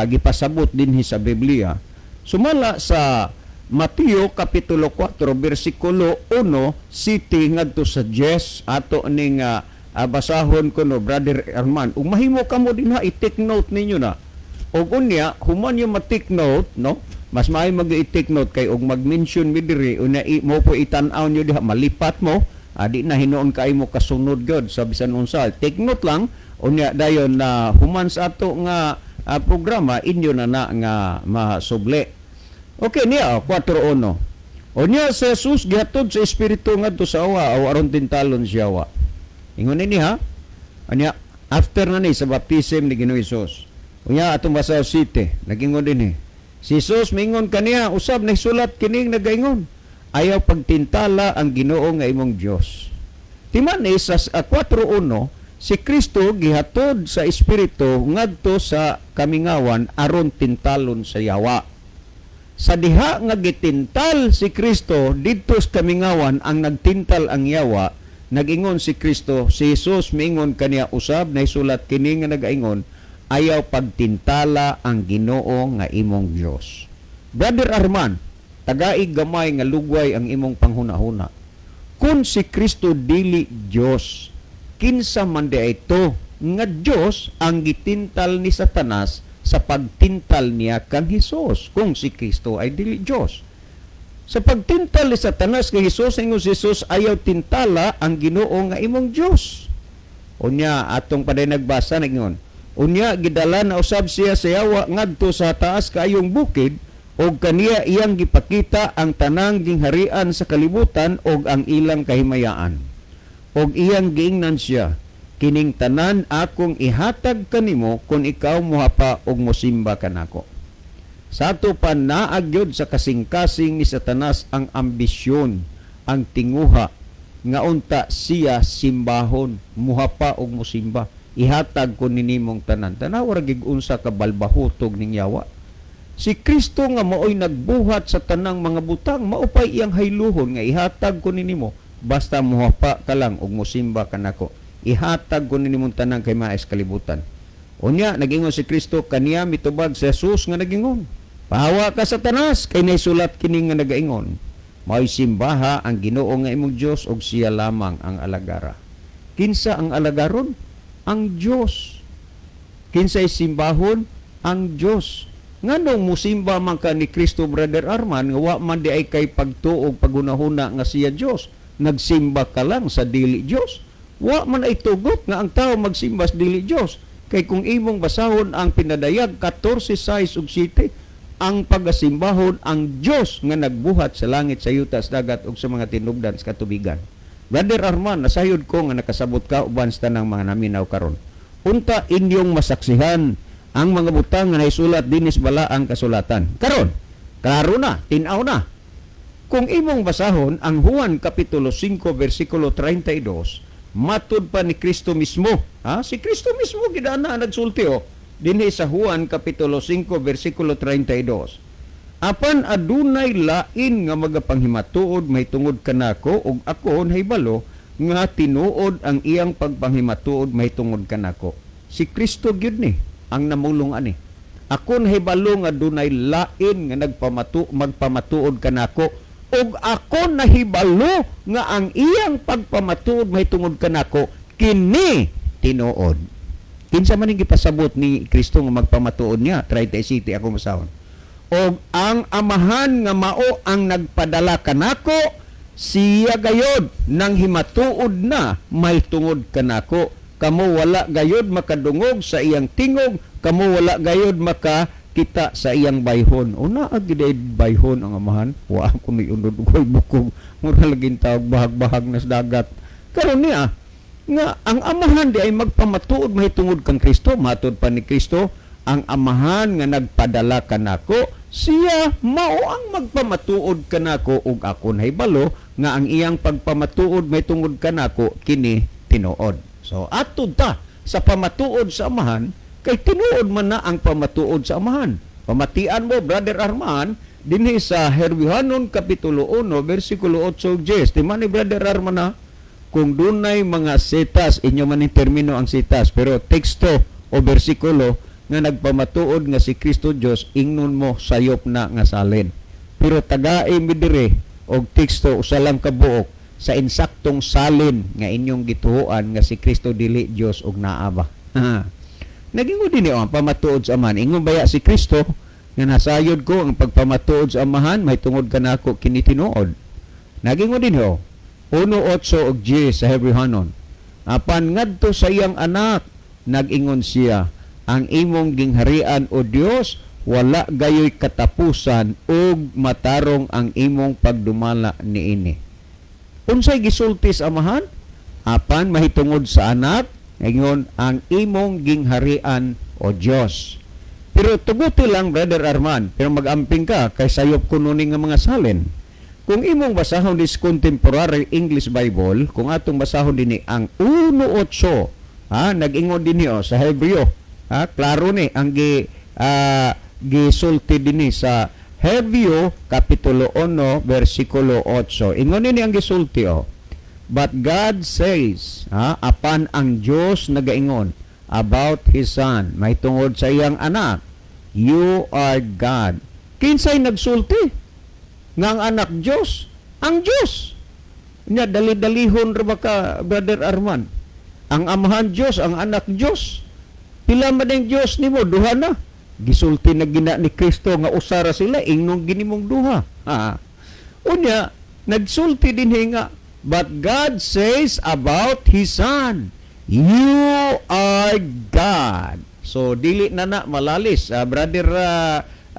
gipasabot dinhi sa Biblia. Sumala sa Mateo kapitulo 4 bersikulo 1 city ngadto sa 10, ato ning basahon kuno, Brother Arman. Ug mahimo kamo dinha i-take note ninyo na. Ug unya human yung ma-take note, no? Mas maayo mag i-take note kay og mag-mention mi diri unya mo po itan-aw nyo diha, malipat mo, di na hinuon kay mo kasunod gyud sa bisan unsa. Take note lang, unya dayon na human sa ato nga programa inyo na na nga masuble. Okay niya, oh, 4:1. Unya si Jesus gihatod sa Espiritu ngadto sa awa o aron tintalon siya wa. Ingon ni ha. Unya after na ni sa baptism ni Ginoo Hesus. Unya atong basa city, nagingon din eh. Si Jesus mingon kaniya, usab nasulat kining nagaingon, ayaw pagtintala ang Ginoo nga imong Dios. Timan ni sa 4:1, si Kristo gihatod sa Espiritu ngadto sa kamingawan aron tintalon sa yawa. Sa diha nga gitintal si Kristo didto sa kamingawan, ang nagtintal ang yawa, nagingon si Kristo, si Jesus miingon kaniya, usab nasulat kini nga nagaingon, ayaw pagtintala ang Ginoo nga imong Dios. Brother Arman, tagaig gamay nga lugway ang imong panghuna-huna. Kung si Kristo dili Dios, kinsa man di ito nga Dios ang gitintal ni Satanas sa pagtintal niya kang Hesus, kung si Kristo ay dili Dios? Sa pagtintal ni Satanas kay Hesus, ingon si Hesus, ayaw tintala ang Ginoo nga imong Dios. Unya atong paday nagbasa, nagingon. Unya gidala na usab siya sa yawa ngadto sa taas kaayong bukid og kaniya iyang gipakita ang tanang gingharian sa kalibutan og ang ilang kahimayaan. Og iyang giingnan siya, kining tanan akong ihatag kanimo kung ikaw mohapa og mosimba kanako. Sa ato pa naagyod sa kasing-kasing ni Satanas ang ambisyon, ang tinguha nga unta siya simbahon, muhapa og mosimba. Ihatag ko ninimong tanan. Tanawa ra gig unsa ka balbahutog ning yawa. Si Kristo nga maoy nagbuhat sa tanang mga butang, mao pay iyang hayluhon nga ihatag ko nimo basta muhapa ka lang ug mosimba ka nako. Ihatag ko nimo tanang kay maes kalibutan. Unya nagingon si Kristo kaniya, mitubag si Jesus nga nagingon, "Pahawa ka, Satanas, kay naisulat kini nga nagaingon, maoy simbaha ang Ginoo nga imong Dios ug siya lamang ang alagara." Kinsa ang alagaron? Ang Dios. Kinsay simbahon? Ang Dios. Nganong musimba man ka ni Kristo, Brother Arman, nga wa man di ay kay pagtuog, pagunahuna nga siya Dios? Nagsimba ka lang sa dili Dios. Wa man ay tugot nga ang tao magsimba sa dili Dios. Kay kung imong basahon ang Pinadayag 14:6 ug 7, ang pagasimbahon ang Dios nga nagbuhat sa langit, sa yuta, sa dagat ug sa mga tinubdan sa katubigan. Brother Arman, nasayod ko nga nakasabot ka uban sa tanang mga naminaw karon. Unta inyong masaksihan ang mga butang nga naisulat dinis balaang kasulatan. Karon, klaro na, tin-aw na. Kung imong basahon ang Juan Kapitulo 5 versikulo 32, matud pa ni Kristo mismo. Ha? Si Kristo mismo gidana nagsulti oh. Dinhi sa Juan Kapitulo 5 versikulo 32. "Apan adunay lain nga magapanghimatuod mahitungod kanako ug ako nahibalo nga tinuod ang iyang pagpanghimatuod mahitungod kanako." Si Kristo gyud ni ang namulong ani. "Ako nahibalo nga dunay lain nga magpamatuod kanako ug ako nahibalo nga ang iyang pagpamatuod mahitungod kanako kini tinuod." Kinsa man ang gipasabot ni Kristo nga magpamatuod niya? 37 ako masahon. "Og ang Amahan nga mao ang nagpadala kanako, siya gayod nang himatuod na mahitungod kanako. Kamo wala gayod makadungog sa iyang tingog, kamo wala gayod makakita sa iyang bayhon." Una giday bayhon ang Amahan. Wa ko ni unod koy bukog. Mura laging tawag bahag-bahag na sa dagat. Karon niya nga ang Amahan di ay magpamatuod mahitungod kang Kristo, matud pa ni Kristo, "Ang Amahan nga nagpadala kanako, siya mao ang magpamatuod kanako ug ako nahibalo nga ang iyang pagpamatuod mahitungod kanako kini tinuod." So atod ta sa pamatuod sa Amahan kay tinuod man na ang pamatuod sa Amahan. Pamatian mo, Brother Arman, dinhi sa Hebreohanon Kapitulo 1 versikulo 8 ug 10. Di man ni Brother Arman na kung dunay mga sitas, inyo man yung termino ang sitas, pero teksto o bersikulo nga nagpamatuod nga si Kristo Dios, ingnon mo sayop na nga salin. Pero tagai mi dire og teksto, usa lang ka buok sa insaktong salin nga inyong gituoan nga si Kristo dili Dios og naa ba. Naging din ang pamatuod sa Amahan. Ingon baya si Kristo nga nasayod ko ang pagpamatuod sa Amahan mahitungod kanako kini tinuod? Nagingon din ho 1:8 ug 10 sa Hebreohanon. Apan ngadto sa iyang anak nag-ingon siya, "Ang imong gingharian, o Dios, wala gayoy katapusan ug matarong ang imong pagdumala niini." Unsay gisulti sa Amahan? Apan mahitungod sa anak, ingon, "Ang imong gingharian, o Dios." Pero tuguti lang, Brother Arman, pero mag-amping ka kay sayop kuno ni nga mga salin. Kung imong basahon this Contemporary English Bible, kung atong basahon dinhi ang 1:8, ha, nag-ingon dinhi oh, sa Hebreo, ha, klaro ni ang gisulti dinhi sa Hebreo Kapitulo 1 versikulo 8. Ingon nini ang gisulti oh. "But God says," ha, apan ang Dios nagaingon about His Son, mahitungod sa iyang anak, "You are God." Kinsay nagsulti nga ang anak Dios? Ang Dios. Nya dali-dalihon ra ba ka, Brother Arman? Ang Amahan Dios, ang anak Dios. Pila man ang Dios nimo? Duha na. Gisulti na gina ni Kristo nga usa ra sila, ingnon ginimong duha. Ha. Unya, nagsulti din nga, "But God says about His Son, 'You are God.'" So dili na na malalis, Brother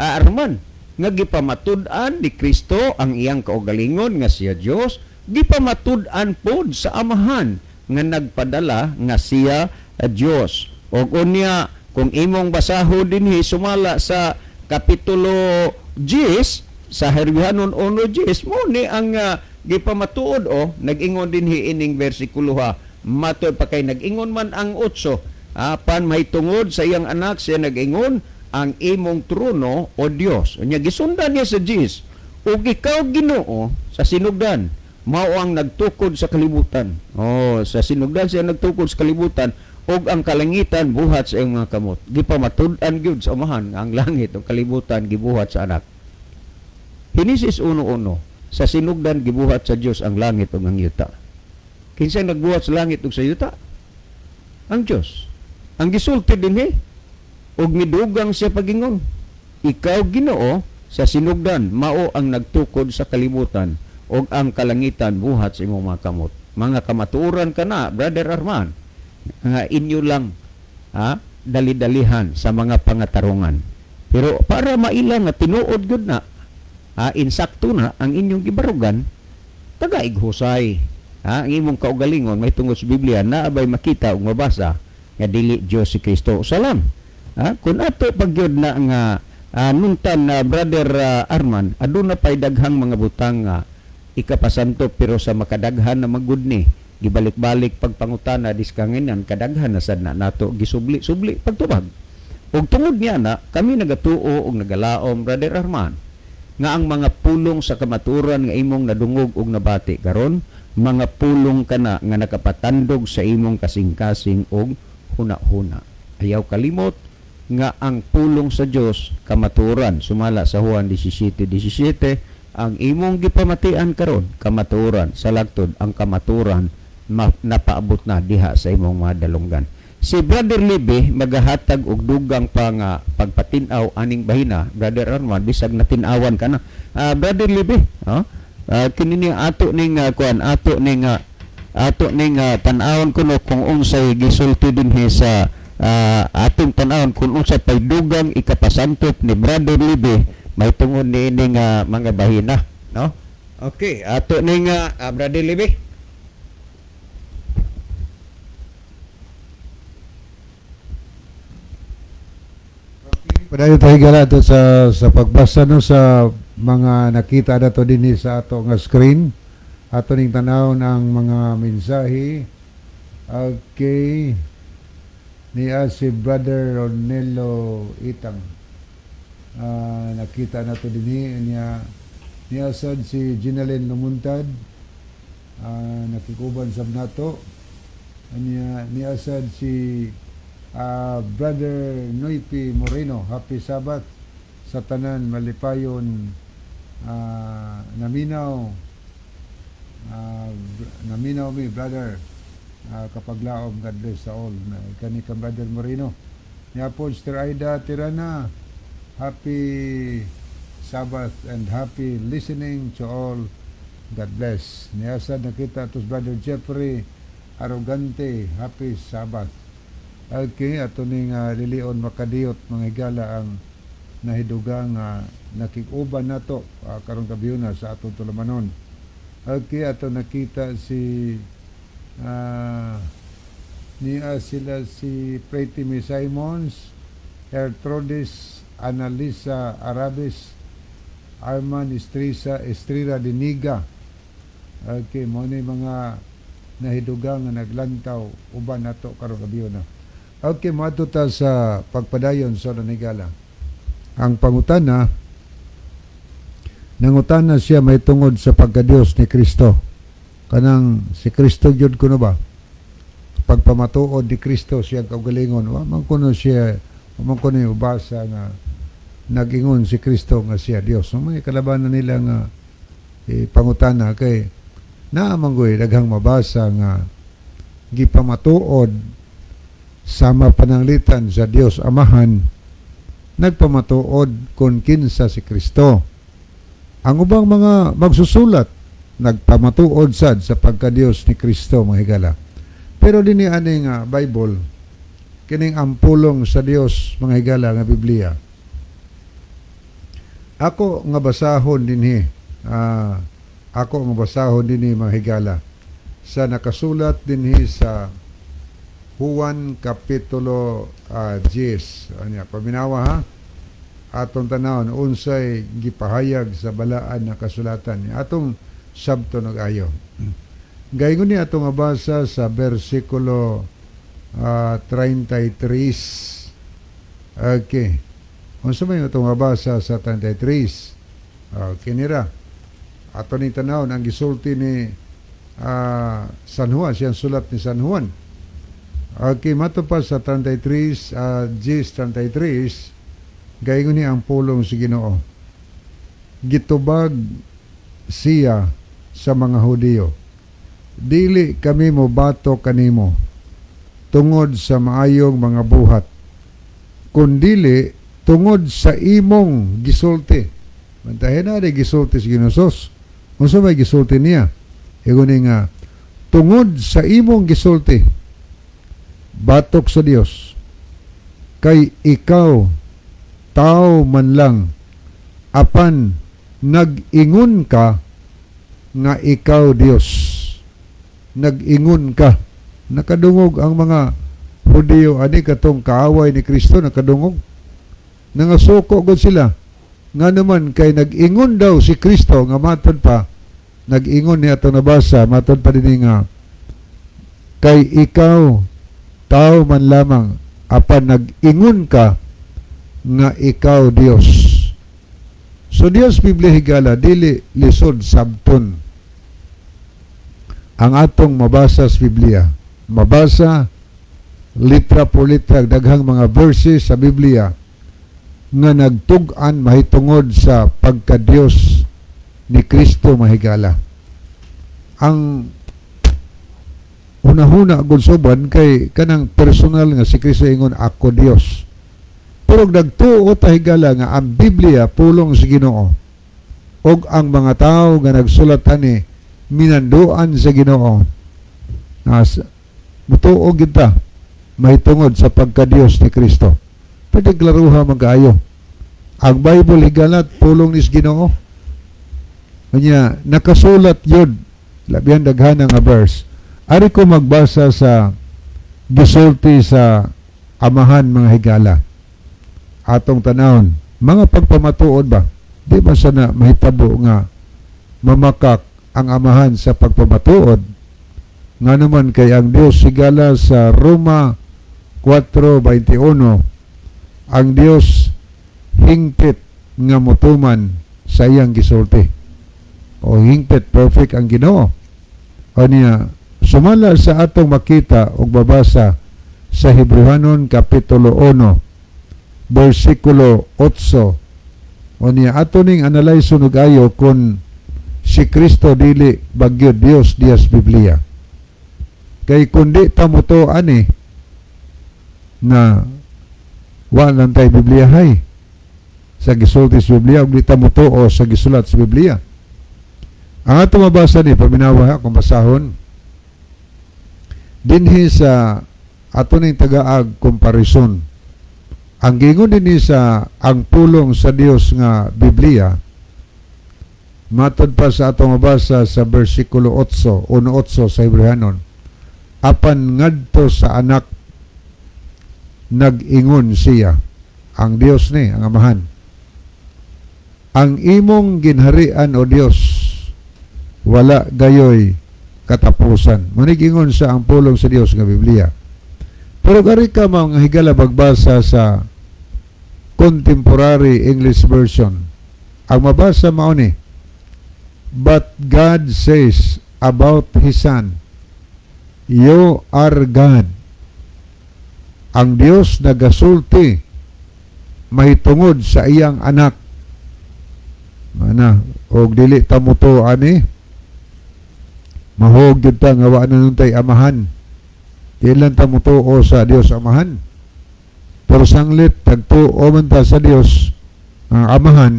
Arman, nga gipamatud-an ni Kristo ang iyang kaugalingon nga siya Dios, gipamatud-an pod sa Amahan nga nagpadala nga siya Dios. Og unya kung imong basahon dinhi sumala sa Kapitulo 10 sa Hebreohanon 1:10, mo ni ang gipamatuod o nag-ingon dinhi ining bersikulo ha, matud pa kay nag-ingon man ang 8, apan mahitungod sa iyang anak siya nag-ingon, Ang imong trono, O Dios. Unya gisundan niya sa 10. Ug ikaw, Ginoo, sa sinugdan mao ang nagtukod sa kalibutan. Oh, sa sinugdan siya nagtukod sa kalibutan ug ang kalangitan buhat sa iyong mga kamot. Gipamatud-an gyud sa Amahan nga ang langit ug kalibutan gibuhat sa Anak. Henesis 1:1, sa sinugdan gibuhat sa Dios ang langit ug ang yuta. Kinsay nagbuhat sa langit ug sa yuta? Ang Dios. Ang gisulti dinhi ug midugang siya pagingon, "Ikaw, Ginoo, sa sinugdan mao ang nagtukod sa kalibutan ug ang kalangitan buhat sa imong mga kamot." Mga kamatuoran kana, Brother Arman, nga inyo lang ha, dali-dalihan sa mga pangatarungan. Pero para maila nga tinuod gyud na, ha, insakto na ang inyong gibarugan, tagaig husay. Ha, ang imong kaugalingon may tungod sa Biblia na abay makita ug mabasa nga dili Dios si Kristo. Salam. Ha, kun ato pagyud na nga nuntan na, Brother Arman, aduna pay daghang mga butang nga ikapasanto, pero sa makadaghan na magud ni gibalik-balik pagpangutana diskanginan, kadaghan na sad na nato gisubli-subli pagtubag. Ug tungod niya na kami nagatuo og nagalaom, Brother Arman, nga ang mga pulong sa kamatuoran nga imong nadungog ug nabati karon, mga pulong kana nga nakapatandog sa imong kasing-kasing og huna-huna. Ayaw kalimot nga ang pulong sa Dios kamatuoran, sumala sa Juan 17:17. Ang imong gipamatian karon kamatuoran, sa lagtod ang kamatuoran napaabot na diha sa imong mga dalunggan. Si Brother Libby magahatag og dugang pa nga pagpatin-aw aning bahina, Brother Arman, bisag natin-awan ka na. Brother Libby, oh, kini ni ato ning kuan, ato ning tan-awon kuno kung unsay gisulti dinhi sa atong tan-awon kung unsay paydugang ikapasantop ni Brother Libby may tungod niini nga mga bahina, no? Okay, ato ning Brother Libby. Padayon tayo, higala, ato sa pagbasa, no, sa mga nakita nato dinhi sa ato nga screen. Ato ning tan-awon ang mga mensahe. Okay. Niya si Brother Ronelo Itang. Nakita nato dinhi niya niya sad si Ginalyn Lumuntad. Nakikuban sab nato. Niya niya sad si Brother Noipi Moreno, happy Sabbath sa tanan, malipayon naminaw. Naminaw mi, brother. Kapaglaom, God bless sa all. Kani ka, Brother Moreno. Niya po, Sister Aida Tirana, happy Sabbath and happy listening to all. God bless. Niya sad nakita to Brother Jeffrey Arrogante, happy Sabbath. Okay, ato ning lilion makadiyot, mga higala, ang nahidugang nakikuban nato karong gabhiona sa atong tulumanon. Okay, ato nakita si niya sila si Pretty Miss Simons, Ertrodis Analisa Arabis, Arman Estrisa Estrira Diniga. Okay, mo ni mga nahidugang nga naglantaw uban nato karong gabhiona. Okay, moadto ta sa pagpadayon sa nanigala. Ang pangutana, nangutana siya may tungod sa pagkadiyos ni Kristo. Kanang si Kristo gyud kuno ba? Pagpamatuod ni Kristo siya kaugalingon, wa man kuno siya, wa man kuno yung basa nga nag-ingon si Kristo nga siya Dios. So, may kalabanan nila nga pangutana kay naa man goy daghang mabasa nga gipamatuod sa mapananglitan sa Dios Amahan, nagpamatuod kung kinsa si Kristo. Ang ubang mga magsusulat nagpamatuod sad sa pagkadiyos ni Kristo, mga higala. Pero dinhi ani nga Bible, kining ang pulong sa Dios, mga higala, nga Biblia. Ako nga basahon dinhi, ako nga basahon dinhi, mga higala, sa nakasulat dinhi sa Juan Kapitulo 10. Anya, paminawa ha. Atong tanawon unsay gipahayag sa balaan na kasulatan. Atong sabton og ayo. Gaingon ni atong mabasa sa bersikulo 33. Okay. Unsa may atong mabasa sa 33? Kinira. Ato ning tanawon ang gisulti ni San Juan, siyang sulat ni San Juan. Okay, mato pa sa 33, 10:33, gaingon ni ang pulong sa Ginoo. Gitubag siya sa mga Hudiyo: "Dili kami mobato kanimo tungod sa maayong mga buhat, kundili tungod sa imong gisulti." Bantayan na di gisulti si Ginoo Jesus. Unsa may gisulti niya? Ingon ni nga, "Tungod sa imong gisulti, batok sa Dios, kay ikaw tao man lang, apan nag-ingon ka nga ikaw Dios." Nag-ingon ka. Nakadungog ang mga Hudiyo ani, katong kaaway ni Kristo, nakadungog. Nangasuko gud sila. Nga naman kay nag-ingon daw si Kristo nga matod pa nag-ingon niya atong nabasa, matod pa din nga kay ikaw tao man lamang, apan nag-ingon ka nga ikaw Dios. So Dios Biblia, higala, dili lisod sabton ang atong mabasa sa Biblia. Mabasa litra por litra daghang mga verses sa Biblia nga nagtug-an mahitungod sa pagka-Dios ni Kristo, mahigala. Ang hunahuna gud soban kay kanang personal nga si Kristo ingon, "Ako Dios." Pero nagtuo ta, higala, nga ang Biblia pulong sa Ginoo ug ang mga tao nga nagsulat ani minanduan sa Ginoo. Nas mutuo gid ta mahitungod sa pagka-Dios ni Kristo. Pwede klaruha man kaayo. Ang Bible, higala, pulong ni Ginoo. Kanya nakasulat yun labihan daghan nga verse. Ari ko magbasa sa gisulti sa Amahan, mga higala. Atong tanawon, mga pagpamatuod ba? Di ba sana mahitabo nga mamakak ang Amahan sa pagpamatuod? Nga naman kay ang Dios, higala, sa Roma 4:21, ang Dios hingpit nga mutuman sa iyang gisulti. O hingpit, perfect ang Ginoo. O niya, sumala sa atong makita o babasa sa Hebrehanon Kapitulo 1, versikulo 8. O niya, ato ning analyze og ayo kung si Kristo dili bagyod Dios dias Biblia. Kay kundi ta motuo ani na wa lang tay Biblia hay sa gisulti sa Biblia ug di ta motuo sa gisulat sa Biblia. Ang ato mabasa ni paminawa ha, kung basahon dinhi sa ato ning tagaag comparison. Ang gingon dinhi sa ang pulong sa Dios nga Biblia, matod pa sa atong mabasa sa versikulo 8, 1:8 sa Hebrehanon, apan ngadto sa Anak nag-ingon siya, ang Dios ni ang Amahan, "Ang imong ginharian, O Dios, wala gayoy katapusan." Manigingon sa ang pulong sa Dios nga Biblia. Pero gari ka, mga higala, bagbasa sa Contemporary English Version. Ang mabasa mao ni, "But God says about His Son, 'You are God.'" Ang Dios nagasulti mahitungod sa iyang anak. Mana, og dili ta motuo ani, mahog gyud ta nga wa na nun tay Amahan. Di lang ta motuo sa Dios Amahan. Pero sanglit tagtuo man ta sa Dios ang Amahan,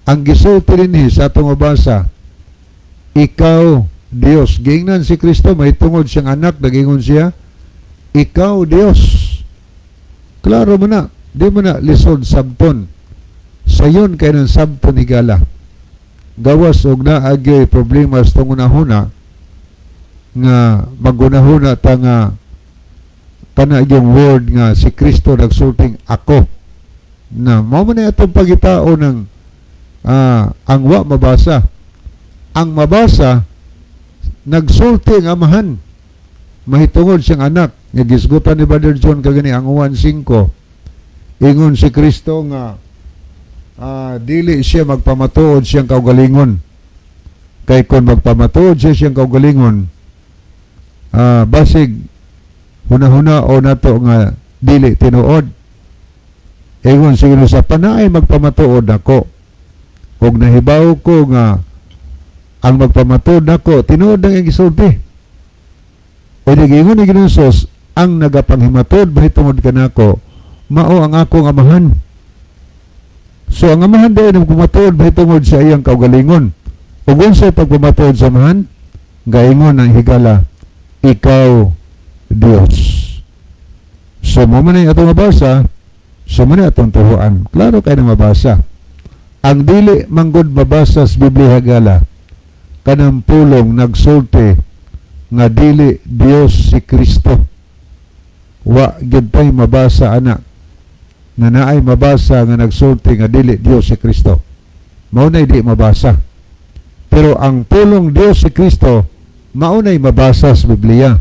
ang gisulti dinhi sa atong mabasa, "Ikaw Dios." Giingnan si Kristo mahitungod siyang anak, nagingon siya, "Ikaw Dios." Klaro mo na, di mo na lisod sabton. Sayon kay ng sabton, higala. Gawas og naagyoy problema sa tungunahuna nga magunahuna ta nga kana yung word nga si Kristo nagsulting "ako" na mao man na atong pagitao ng ang wa mabasa. Ang mabasa, nagsulti ang Amahan mahitungod siyang anak nga gisgutan ni Brother John kagani ang 1:5. Ingon si Kristo nga dili siya magpamatuod siyang kaugalingon. Kay kung magpamatuod siya siyang kaugalingon, basig hunahuna o nato nga dili tinuod. Ingon si Ginoo, sa panaay magpamatuod ako ug nahibaw ko nga ang magpamatuod nako tinuod ang gisulti. O giingon ni Ginoong Hesus, ang nagapanghimatod mahitungod kanako mao ang akong Amahan. So ang Amahan diay nagpamatuod mahitungod sa iyang kaugalingon. Ug unsay pagpamatuod sa Amahan? Gaingon ang higala, "Ikaw Dios." So mao man atong mabasa, so mao atong tuhuan. Klaro kay na mabasa. Ang dili manggod mabasa sa Biblia, higala, kanang pulong nagsulti nga dili Dios si Kristo. Wa gyud tay mabasa ana nga naay mabasa nga nagsulti nga dili Dios si Kristo. Mao na di mabasa. Pero ang pulong Dios si Kristo mao na'y mabasa sa Biblia.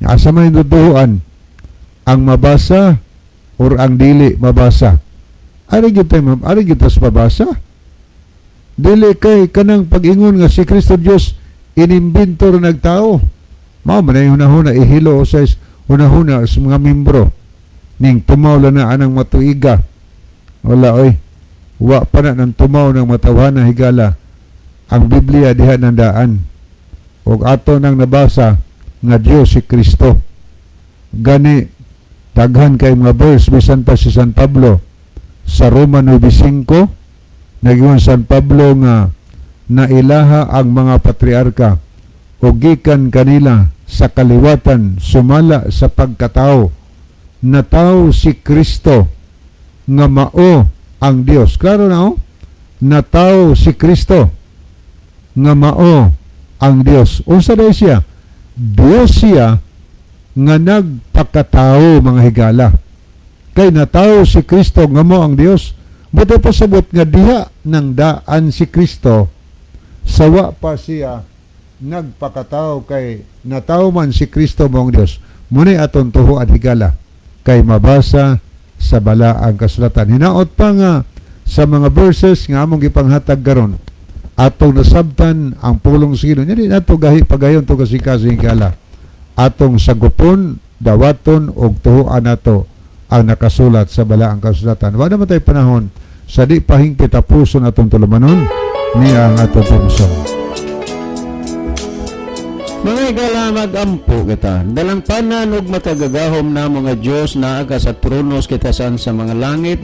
Asa man tutuan ang mabasa or ang dili mabasa? Ari gyud tay ari gyud tas mabasa. Dili kay kanang pag-ingon nga si Kristo Dios, inimbento ra nagtao. Mao man ay hunahuna ihilo sa hunahuna sa mga membro ning tumaw lang na anang matuiga. Wala oy. Wa pa na nang tumaw ng matawhana, higala. Ang Biblia diha nandaan. Og ato nang nabasa nga Dios si Kristo. Gani daghan kay mga verse, bisan pa si San Pablo sa Roma 9:5, nagingon San Pablo nga nailaha ang mga patriarka o gikan kanila sa kaliwatan sumala sa pagkatao, nataw si Kristo nga mao ang Dios. Klaro na oh? Nataw si Kristo nga mao ang Dios. Unsa day siya? Dios siya nga nagpakatao, mga higala. Kay nataw si Kristo nga mao ang Dios. Buto pasabot nga diha nang daan si Kristo sawa pa siya nagpakatao, kay nataw man si Kristo mao ang Dios. Muni aton tuhuan, higala, kay mabasa sa Balaang Kasulatan. Hinaot pa nga sa mga verses nga among gipanghatag karon atong nasabtan ang pulong sa Ginoo. Nya nato gahi pagayon to kasing higala. Atong sagupon, dawaton og tuhuan nato ang nakasulat sa Balaang Kasulatan. Wala naman tayo panahon sa di pahingpit, tapuson atong tulumanon ni ang atong theme song. Mga higala, magampo kita. Dalangpanan ug makagagahom na mga Diyos, naa ka sa trono sa kitasan sa mga langit.